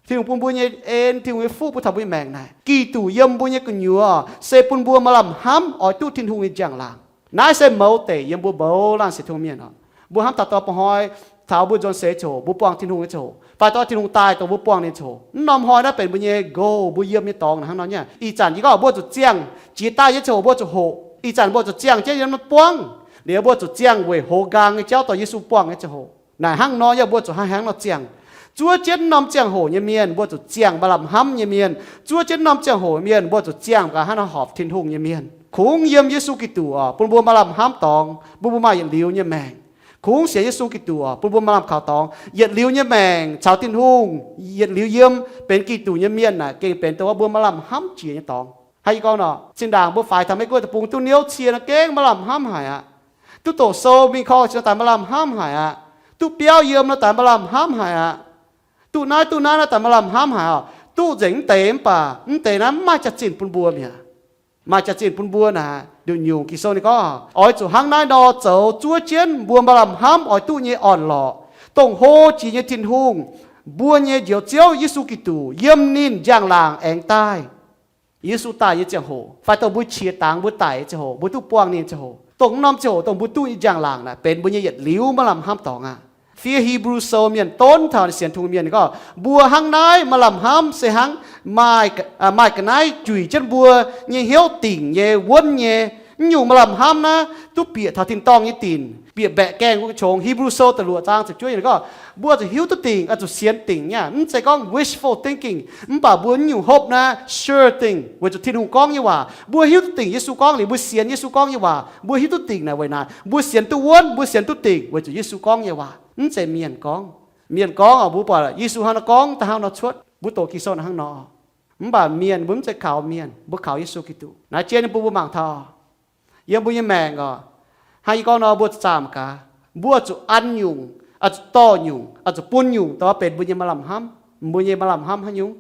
Tin-Hungh bun mbuo nyei en, Tin-Hungh nyei fuqv bun taux mbuo nyei maengc naaic. Giduc yiem mbuo nyei gu'nyuoz se bun mbuo maaih lamh hnamv oix duqv Tin-Hungh nyei njang-laangc. Naaiv se mouz deic yiem mbuo mouz laanh sienx Tin-Hungh mienh oc. Mbuo hnamv taux dongh ba'hnoi taux mbuo nzuonx seix ziouc mbuo buangh Tin-Hungh nyei ziouc, fai dongh Tin-Hungh daaih dongh mbuo buangh ninh ziouc, mv norm hnoi naaiv benx mbuo nyei goal, mbuo yiem nyei dorngx hnangv nor nyei. Ih zanc yie gorngv mbuo zuqc ziangh jiex daaih nyei ziangh hoc mbuo zuqc hoqc. Ih zanc mbuo zuqc ziangh jienv yiem naaiv buangv. Liuz mbuo zuqc ziangh weic hoz nqaang nyei jauv dorh Yesu buangh nyei ziangh hoc. Naaic hnangv nor yie mbuo zuqc hnangv hnangv nor ziangh. Zuov jienv norm ziangh hoc nyei mienh mbuo zuqc ziangh maaih lamh hnamv nyei mienh. Zuov jienv norm ziangh hoc nyei mienh mbuo zuqc ziangh gaax hnangv nor horpc Tin-Hungh nyei mienh. Kungx yiem Yesu Giduc oc, bun mbuo maaih lamh hnamv dorngx, bun mbuo maaih yietc liuz nyei maengc. Kungx sienx Yesu Giduc oc, bun mbuo maaih lamh kaux dorngx, yietc liuz nyei maengc caux Tin-Hungh, yietc liuz yiem benx Giduc nyei mienh naaic gengh benx dongh mbuo maaih lamh hnamv jiex nyei dorngx. Hnangv yie gorngv nor, zinh ndaangc mbuo faix taux Meiv Guoqv deic-bung duqv niouv cie nor gengh maaih lamh hnamv haic aqv. Duqv doqc sou mingh korv daaih maaih lamh hnamv haic aqv. Duqv biauv yiem nor daaih maaih lamh hnamv haic aqv. Duqv naaiv duqv naaiv nor daaih maaih lamh hnamv haic oc. Duqv nzengc mv deix mv baac mv deix naaiv mv maaih jaax-zinh bun mbuo mi'aqv. Maaih jaax-zinh bun mbuo naaic, nduqc nyungc Ging-Sou ninh gorngv, oix zuqc hnangv naaiv nor zoux zuov jienv mbuo maaih lamh hnamv oix duqv nyei orn-lorqc, dongh hlo jiex nyei Tin-Hungh, mbuo nyei Njoux Ziouv Yesu Giduc, yiem ninh njang-laangc aengx daaih. Yesu daaih nyei ziangh hoc fai dongh mbuo qiex dangx mbuo daic nyei ziangh hoc, mbuo duqv buangh ninh ziangh hoc, dongh wuov norm ziangh hoc dongh mbuo duqv nyei njang-laangc naaic benx mbuo nyei yietc liuz maaih lamh hnamv dorngx aqv. Fiev Hebrew Sou mienh donv taux sienx Tin-Hungh mienh gorngv, mbuo hnangv naaiv maaih lamh hnamv se hnangv maaih, maaih ga'naaiv juic jienv mbuo nyei hnyouv dingc nyei wuonv nyei. Mv nyungc maaih lamh hnamv naaiv duqv bieqc taux tin-dorngh nyei dinc, bieqc mbaeqc gaengh wuov qongx. Hipv^lu Sou da'luoqc zaang ziepc juov yiemc gorngv, mbuo zuqc hiuv duqv dingc, oix zuqc sienx dingc nyei, mv zeiz gorngv wishful thinking, mv baac mbuo nyungc hope naaiv sure thing, weic zuqc Tin-Hungh gorngv nyei waac. Mbuo hiuv duqv dingc Yesu gorngv liuz, mbuo sienx Yesu gorngv nyei waac. Mbuo hiuv duqv dingc naaic weic naaic, mbuo sienx duqv wuonv, mbuo sienx duqv dingc weic zuqc Yesu gorngv nyei waac, mv zeiz mienh gorngv. Mienh gorngv oc, mbuo buatc Yesu hnangv nor gorngv da'hnangv nor cuotv, mbuo doqc Ging-Sou hnangv nor. Mv baac mienh mbuo mv zeiz kaux mienh, mbuo kaux Yesu Giduc. Naaiv jienv ninh bun mbuo mangc taux yiem mbuo nyei maengc oc. Hnangv yie gorngv nor, mbuo zuqc zaah mangc gaax, mbuo zuqc an nyungc, oix zuqc dorh nyungc, oix zuqc bun nyungc dongh benx mbuo nyei maaih lamh hnamv. Mbuo nyei maaih lamh hnamv haaix nyungc?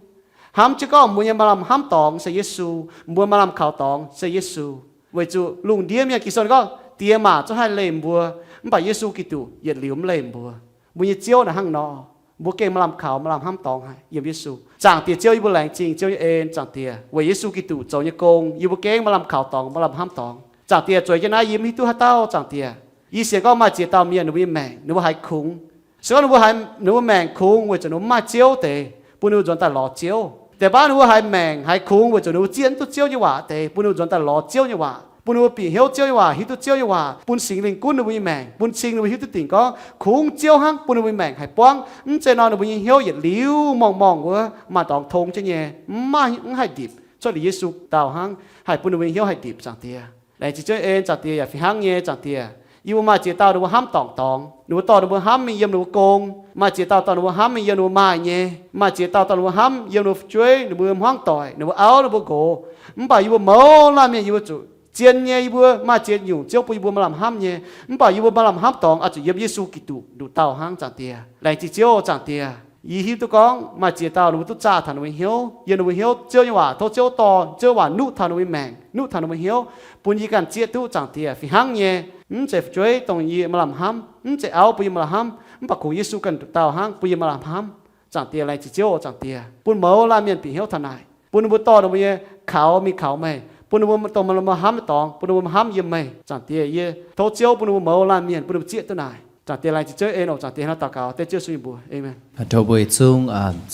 Hnamv jienv gorngv mbuo nyei maaih lamh hnamv dorngx se Yesu. Mbuo maaih lamh kaux dorngx se Yesu. Weic zuqc lungh ndiev mienh, Ging-Sou gorngv, diex maac zungv haih leih mbuo, mv baac Yesu Giduc yietc liuz mv leih mbuo. Mbuo nyei Ziouv naaic hnangv nor, mbuo gengh maaih lamh kaux, maaih lamh hnamv dorngx haic yiem Yesu. Zaangc Diex Ziouv, yie mbuo laengz zingh Ziouv nyei en, Zaangc Diex, weic Yesu Giduc zoux nyei gong, yie mbuo gengh maaih lamh kaux dorngx, maaih lamh hnamv dorngx. Zaangc Diex, zueiz jienv naaiv yie mv hiuv duqv haaix dauh, Zaangc Diex. Yie sienx gorngv maaih ziex dauh mienh ninh mbuo nyei maengc ninh mbuo haiz kungx. Se gorngv ninh mbuo haiz ninh mbuo maengc kungx weic zuqc ninh mbuo mv maaih Ziouv deix, bun ninh mbuo nzuonx daaih lorz Ziouv. Deix baav ninh mbuo haiz maengc haiz kungx weic zuqc ninh mbuo zieqv mv duqv Ziouv nyei waac deix, bun ninh mbuo nzuonx daaih lorz Ziouv nyei waac, bun ninh mbuo bieqc hnyouv Ziouv nyei waac, hiuv duqv Ziouv nyei waac, bun Singx Lingh gunv ninh mbuo nyei maengc, bun cing ninh mbuo hiuv duqv dingc gorngv kungx Ziouv hnangv bun ninh mbuo nyei maengc haih buangv. Mv zeiz nor ninh mbuo nyei hnyouv yietc liuz morngh-morngh wuov maaih dorngx tong jienv nyei, mv maaih, mv haih ndipc cuotv liuz Yesu dauh hnangv, haih bun ninh mbuo nyei hnyouv haih ndipc, Zaangc Diex. Laengz zingh Ziouv en, Zaangc Diex, yaac fih hnangv nyei, Zaangc Diex. Yie mbuo maaih ziex dauh ninh mbuo hnamv dorngc dorngx, ninh mbuo dorh ninh mbuo hnamv mingh yiem ninh mbuo gong. Maaih ziex dauh dorh ninh mbuo hnamv mingh yiem ninh mbuo maaih nyei. Maaih ziex dauh dorh ninh mbuo hnamv yiem ninh mbuo fu'jueiv, ninh mbuo hmuangv doic, ninh mbuo auv, ninh mbuo nqox. Mv baac yie mbuo mouz laanh mienh yie mbuo zuqc zien nyei, yie mbuo maaih ziex nyungc Ziouv bun yie mbuo maaih lamh hnamv nyei. Mv baac yie mbuo maaih lamh hnamv dorngx oix zuqc yiem Yesu Giduc nduqc dauh hnangv, Zaangc Diex. Laengz zingh Ziouv, Zaangc Diex. Yie hiuv duqv gorngv maaih ziex dauh ninh mbuo duqv zaah taux ninh mbuo hnyouv, yiem ninh mbuo hnyouv Ziouv nyei waac, tov Ziouv dorh Ziouv waac nuqv taux ninh mbuo maengc, nuqv taux ninh mbuo hnyouv, bun yie ganh zieqv duqv, Zaangc Diex, fih hnangv nyei. Mv zeiz fu'jueiv dongh yie maaih lamh hnamv, mv zeiz auv bun yie maaih lamh hnamv, mv baac kungx Yesu ganh nduqc dauh hnangv bun yie maaih lamh hnamv. Zaangc Diex, laengz zingh Ziouv, Zaangc Diex, bun mouz laanh mienh bieqc hnyouv taux naaic, bun ninh mbuo dorh ninh mbuo nyei kaux mingh kaux meih, bun ninh mbuo dongh maaih lamh hnamv nyei dorngx, bun ninh mbuo hnamv yiem meih. Zaangc Diex, yie tov Ziouv bun ninh mbuo mouz laanh mienh bun ninh mbuo zieqv duqv naaic. Zaangc Diex, laengz zingh Ziouv en oc, Zaangc Diex, hnangv daux gaux dengv Ziouv Yesu nyei mbuox. Aamen. Tov mbuo yietc zungv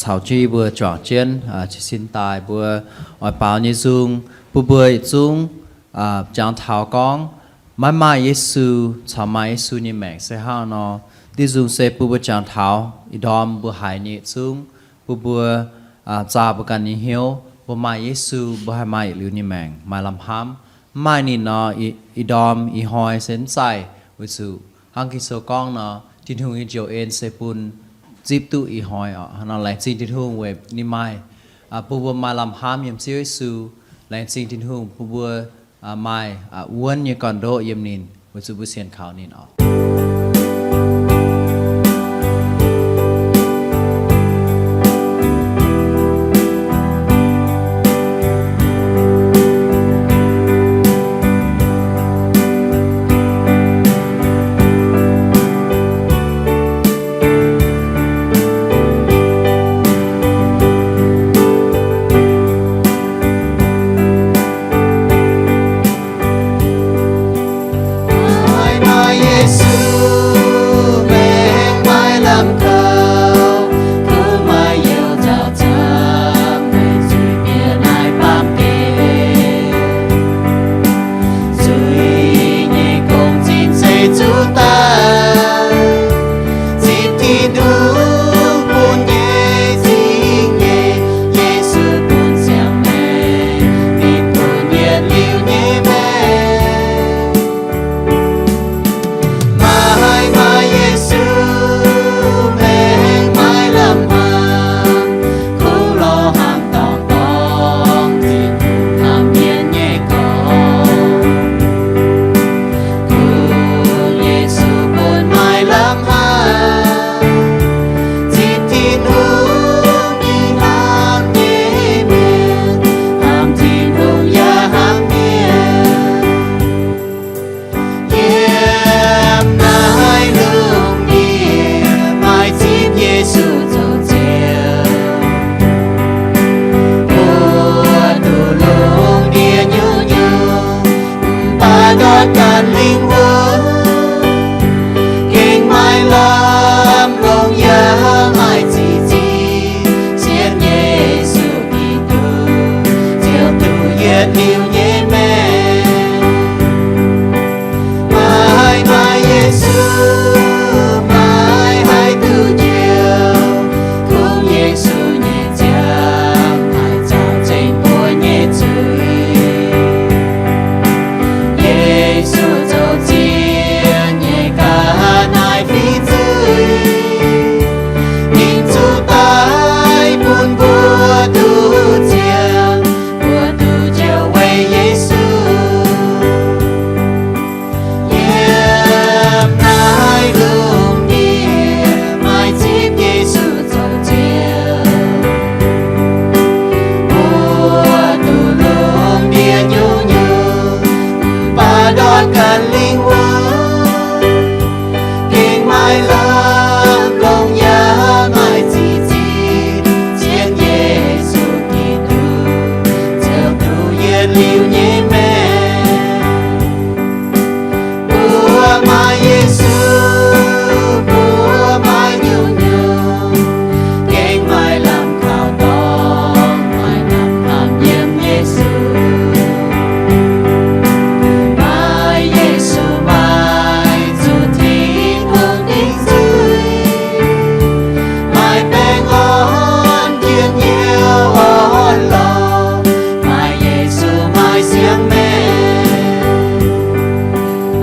caux jienv yie mbuo juangc jienv jiez sin daaih mbuo oix baaux nyei nzung, bun mbuo yietc zungv jangx taux gorngv maiv maaih Yesu caux maaih Yesu nyei maengc se hnangv nor. Diuh nzung se bun mbuo jangx taux ih ndorm mbuo haiz nyei yietc zungv, bun mbuo zaah mbuo ganh nyei hnyouv, mbuo maaih Yesu mbuo haih maaih yietc liuz nyei maengc, maaih lamh hnamv. Mv maaih ninh nor, ih ndorm ih hnoi se mv zaih. Weic zuqc hnangv Ging-Sou gorngv nor, Tin-Hungh nyei njoux en se bun zipv duqv ih hnoi oc. Hnangv nor laengz zingh Tin-Hungh weic ninh maaih, bun mbuo maaih lamh hnamv yiem Ziouv Yesu. Laengz zingh Tin-Hungh bun mbuo maaih wuonv nyei gorn-ndoqv yiem ninh, weic zuqc mbuo sienx kaux ninh oc. Maaih, maaih Yesu maengc maaih lamh kaux, kungx maaih youh nzauh camv, meih zuiz-mienh naaiv baamh gen. Zuiz nyei gong-zinh se zuqc daaih, zipv Tin-Hungh bun nyei zingh nyei. Yesu bun siang-maengc, ninh bun yietc liuz nyei maengc. Maaih, maaih Yesu maengc maaih lamh hnamv, kungx lorz hnamv dorngc dorngx, Tin-Hungh hnamv mienh nyei gorx. Kungx Yesu bun maaih lamh hnamv, zipv Tin-Hungh nyei hnamv nyei mienh, hnamv Tin-Hungh yaac hnamv mienh. Yiem naaiv lungh ndiev maaih zipv Yesu zoux Ziouv, mbuo duqv lungh ndiev nyungc-nyungc, mv baac ndortv ganh lingh wuonh, gengh maaih lamh longx yaac maaih ziex zipv, sienx Yesu Giduc, Ziouv duqv yietc liuz nyei maengc. Maaih, maaih Yesu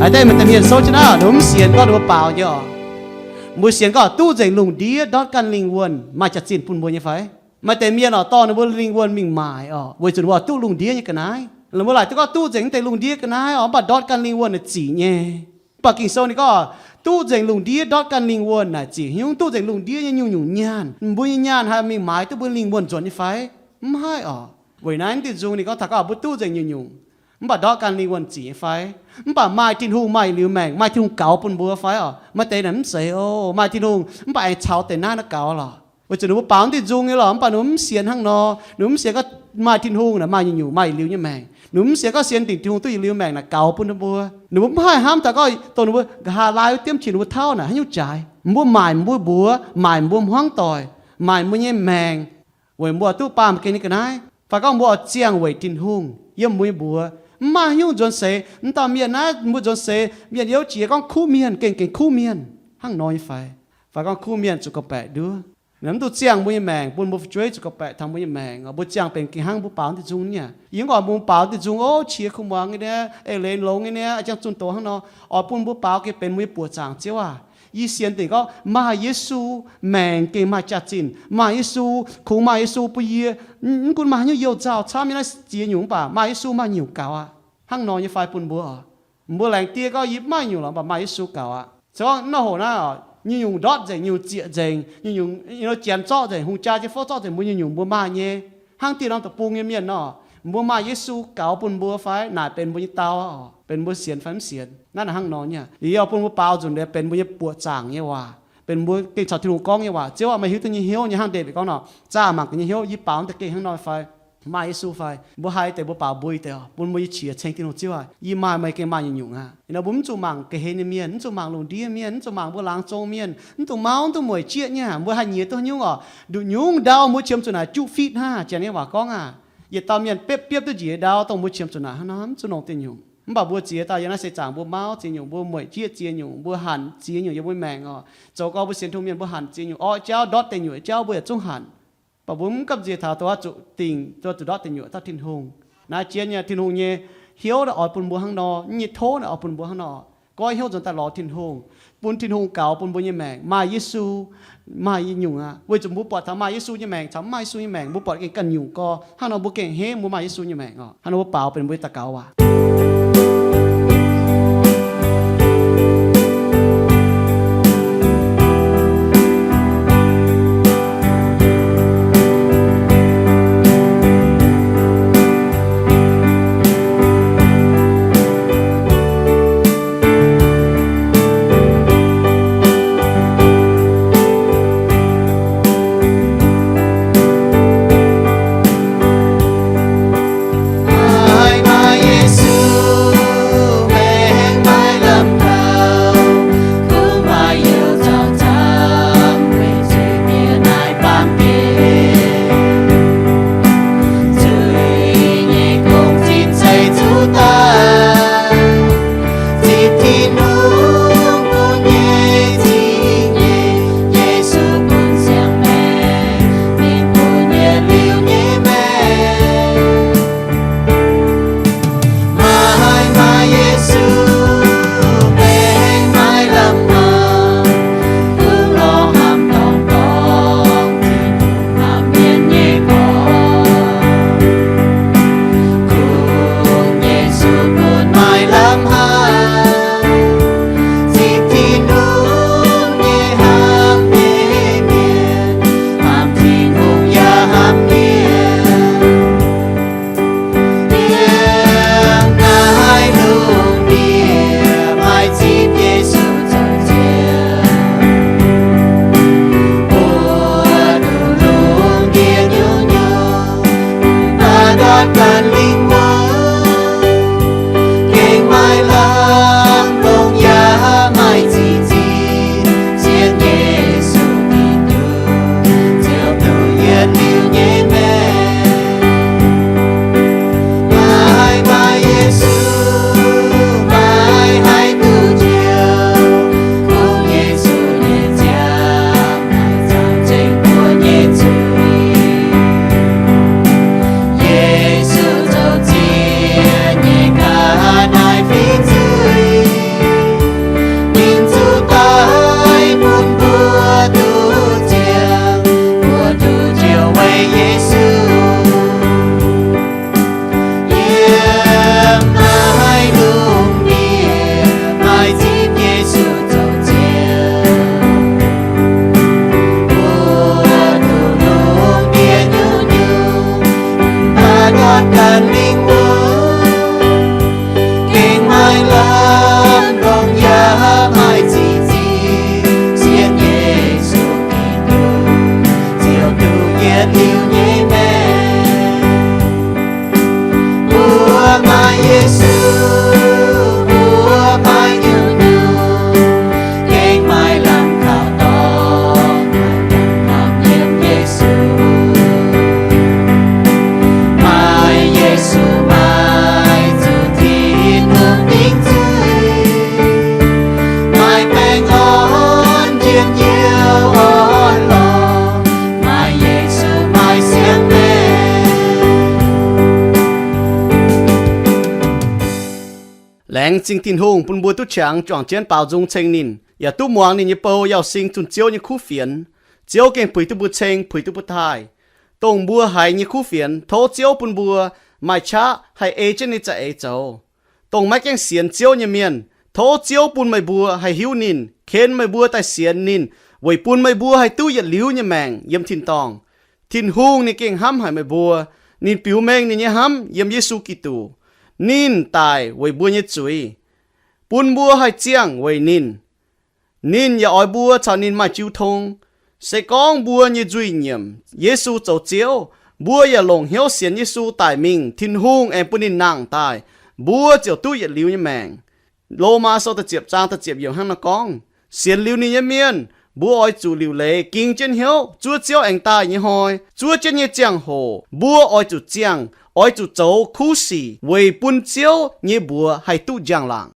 Haaix deix maaih deix mienh souv jienv naaiv, ninh mbuo mv sienx gorngv ninh mbuo baaux nyei oc. Mbuo sienx gorngv duqv nzengc lungh ndiev ndortv ganh lingh wuonh maaih jaax-zinh bun mbuo nyei fai? Maaih deix mienh oc, dorh ninh mbuo lingh wuonh mingh maaic oc, weic zuqc ninh mbuo duqv lungh ndiev nyei ga'naaiv. Ninh mbuo laaic duqv gorngv duqv nzengc mv deix lungh ndiev ga'naaiv oc, mv baac ndortv ganh lingh wuonh naaic zic nyei. Mv baac Ging-Sou ninh gorngv duqv nzengc lungh ndiev ndortv ganh lingh wuonh naaic zic hnyungv duqv nzengc lungh ndiev nyei nyungc-nyungc nyaanh. Mbuo nyei nyaanh haih mingh maaiz duqv mbuo lingh wuonh nzuonx nyei fai? Mv haih oc. Weic naaiv diuh nzung ninh gorngv taux gorngv mbuo duqv nzengc nyungc-nyungc, mv baac ndortv ganh lingh wuonh zic nyei fai? Mv baac maaih Tin-Hungh maaih liuz maengc, maaih Tin-Hungh gaux bun mbuo fai oc? Maaih deix naaic mv zeiz oc. Maaih Tin-Hungh mv baac aengx caux deix naaiv naaiv gaux lorqc. Weic zuqc ninh mbuo baaux diuh nzung nyei lorqc, mv baac ninh mbuo mv sienx hnangv nor. Ninh mbuo mv sienx gorngv maaih Tin-Hungh naaic maaih nyungc-nyungc maaih yietc liuz nyei maengc. Ninh mbuo mv sienx gorngv sienx dingc Tin-Hungh duqv yietc liuz maengc naaic gaux bun ninh mbuo. Ninh mbuo mv haih hnamv taux gorngv dongh ninh mbuo nqa'haav laai wuov diemv qiex ninh mbuo tauv naaic haaix nyungc jaaix. Mbuo maaic mbuo mbuox, maaic mbuo hmuangv doic, maaic mbuo nyei maengc, weic mbuo duqv baamh gen nyei ga'naaiv, fai gorngv mbuo oix ziangh weic Tin-Hungh yiem mbuo nyei mbuox. Mv maaih haaix nyungc nzuonx seix, mv dauh mienh naaiv mbuo nzuonx seix mienh youv jiex gorngv kuv mienh, gengh gengh kuv mienh hnangv nor nyei fai? Fai gorngv kuv mienh zuqc gorngv-baeqc nduov, mv duqv ziangh mbuo nyei maengc, bun mbuo fu'jueiv zuqc gorngv-baeqc taux mbuo nyei maengc. Mbuo ziangh benx gengh hnangv mbuo baaux diuh nzung nyei. Yie mv oix mbuo baaux diuh nzung, o, qiex kuv muangx nyei niaa, eix leiz longx nyei niaa, a'jang zunh doz hnangv nor. Oix bun mbuo baaux gengh benx mbuo nyei buoqc zaangc, Ziouv aac. Yie sienx dingc gorngv maaih Yesu maengc gengh maaih jaax-zinh. Maaih Yesu, kungx maaih Yesu bun yie, mv gunv maaih haaix nyungc youh nzauh camv nyei naaiv ziex nyungc, mv baac maaih Yesu maaih nyungc gaux aqv. Hnangv nor nyei fai bun mbuo oc? Mbuo laengz die gorngv yie mv maaih nyungc lorqc, mv baac maaih Yesu gaux aqv. Se gorngv nor hoc naaiv oc, nyungc-nyungc ndortv nzengc, nyungc zieqc nzengc, nyungc-nyungc janx zorqv nzengc, hungh jaa jienv fouv zorqv nzengc, mbuo nyungc-nyungc mbuo maaih nyei. Hnangv dieh norm deic-bung nyei mienh nor, mbuo maaih Yesu gaux bun mbuo fai? Naaic benx mbuo nyei dau oc, benx mbuo sienx fai mv sienx. Naaiv naaic hnangv nor nyei. Liuz yie oix bun mbuo baaux nzunc liuz benx mbuo nyei buoqc zaangc nyei waac, benx mbuo gengh caux Tin-Hungh gorngv nyei waac. Ziouv aac, meih hiuv duqv nyei hnyouv nyei hnangv Ndaawitv gorngv nor, zaah mangc gaax nyei hnyouv, yie baaux deix gengh hnangv nor fai? Maaih Yesu fai? Mbuo haih deix mbuo baaux mbuo deix oc, bun mbuo nyei qiex ceng Tin-Hungh, Ziouv aac, yie maaih meih gengh maaih nyungc-nyungc aqv. Nor mbuo mv zuqc mangc ga'hlen nyei mienh, mv zuqc mangc lungh ndiev mienh, mv zuqc mangc mbuo laangz zong mienh, mv zuqc mauv, mv duqv mueic jieqv nyei aqv. Mbuo haih nyiex duqv nyungc oc. Nduqc nyungc ndau mbuo qiemx zuqc naaic juqv fitv hnangv, janx nyei waac gorngv aqv. Yietc dauh mienh biopv biopv duqv njiec ndau dongh mbuo qiemx zuqc naaic hnangv nor, mv zuqc nongc deix nyungc. Mv baac mbuo ziex dauh yiem naaiv seix zaangc mbuo mauv ziex nyungc, mbuo mueic jieqv ziex nyungc, mbuo hanc ziex nyungc yiem mbuo maengc oc. Zoux gau mbuo sienx Tin-Hungh mienh mbuo hanc ziex nyungc, orv jauv ndortv deic nyuoqc jauv mbuo yaac zungv hanc. Mv baac mbuo mv gamh nziex taux dongh zuqc dingc, dongh zuqc ndortv deic nyuoqc dauh Tin-Hungh. Naaiv jien nyei Tin-Hungh nyei hnyouv naaiv oix bun mbuo hnangv nor, nyei tov naaiv oix bun mbuo hnangv nor. Goiv hnyouv nzuonx daaih lorz Tin-Hungh, bun Tin-Hungh gaux bun mbuo nyei maengc. Maaih Yesu, maaih nyungc aqv. Weic zuqc mbuo buatc taux maaih Yesu nyei maengc caux mv maaih Yesu nyei maengc, mbuo buatc gengh ganh nyungc gorx. Hnangv nor mbuo gengh a'hneiv mbuo maaih Yesu nyei maengc oc. Hnangv nor mbuo baaux benx mbuo nyei daux gaux waac. Maaih, maaih Yesu, Yesu, mbuo maaih nyungc-nyungc gengh maaih lamh kaux dorngx, maaih lamh norm yiem Yesu. Maaih Yesu, maaih zuqc Tin-Hungh dingc zuiz, maaih baengh orn njien-youh orn-lorqc, maaih Yesu, maaih siang-maengc. Laengz zingh Tin-Hungh bun mbuo duqv qangx juangc jienv baaux nzung ceng ninh, yaac duqv muangx ninh nyei bou yauh sing zunh Ziouv nyei kuv fienx. Ziouv gengh puix duqv mbuo ceng, puix duqv mbuo taaih. Dongh mbuo haiz nyei kuv fienx, tov Ziouv bun mbuo maaih qaqv haih ei jienv ninh za'eix zoux. Dongh maiv gaengh sienx Ziouv nyei mienh, tov Ziouv bun meih mbuo haih hiuv ninh, ken meih mbuo daaih sienx ninh, weic bun meih mbuo haih duqv yietc liuz nyei maengc yiem tin-dorngh. Tin-Hungh ninh gengh hnamv haic meih mbuo. Ninh biux mengh ninh nyei hnamv yiem Yesu Giduc. Ninh daic weic mbuo nyei zuiz, bun mbuo haih ziangh weic ninh. Ninh yaac oix mbuo caux ninh maaih jiu tong. Se gorngv mbuo nyei nzuih nyiemc Yesu zoux Ziouv, mbuo yaac longc hnyouv sienx Yesu daic mingh, Tin-Hungh aengx bun ninh nangh daaih, mbuo ziouc duqv yietc liuz nyei maengc. Lomaa sou da'ziepc zaang da'ziepc yiemc hnangv naaiv gorngv, sienx liuz ninh nyei mienh, mbuo oix zuqc liuc leiz ging jienv hnyouv zuov Ziouv aengx daaih nyei hnoi. Zuov jienv nyei ziangh hoc mbuo oix zuqc ziangh, oix zuqc zoux kuv sic weic bun Ziouv nyei mbuox haih duqv njang-laangc.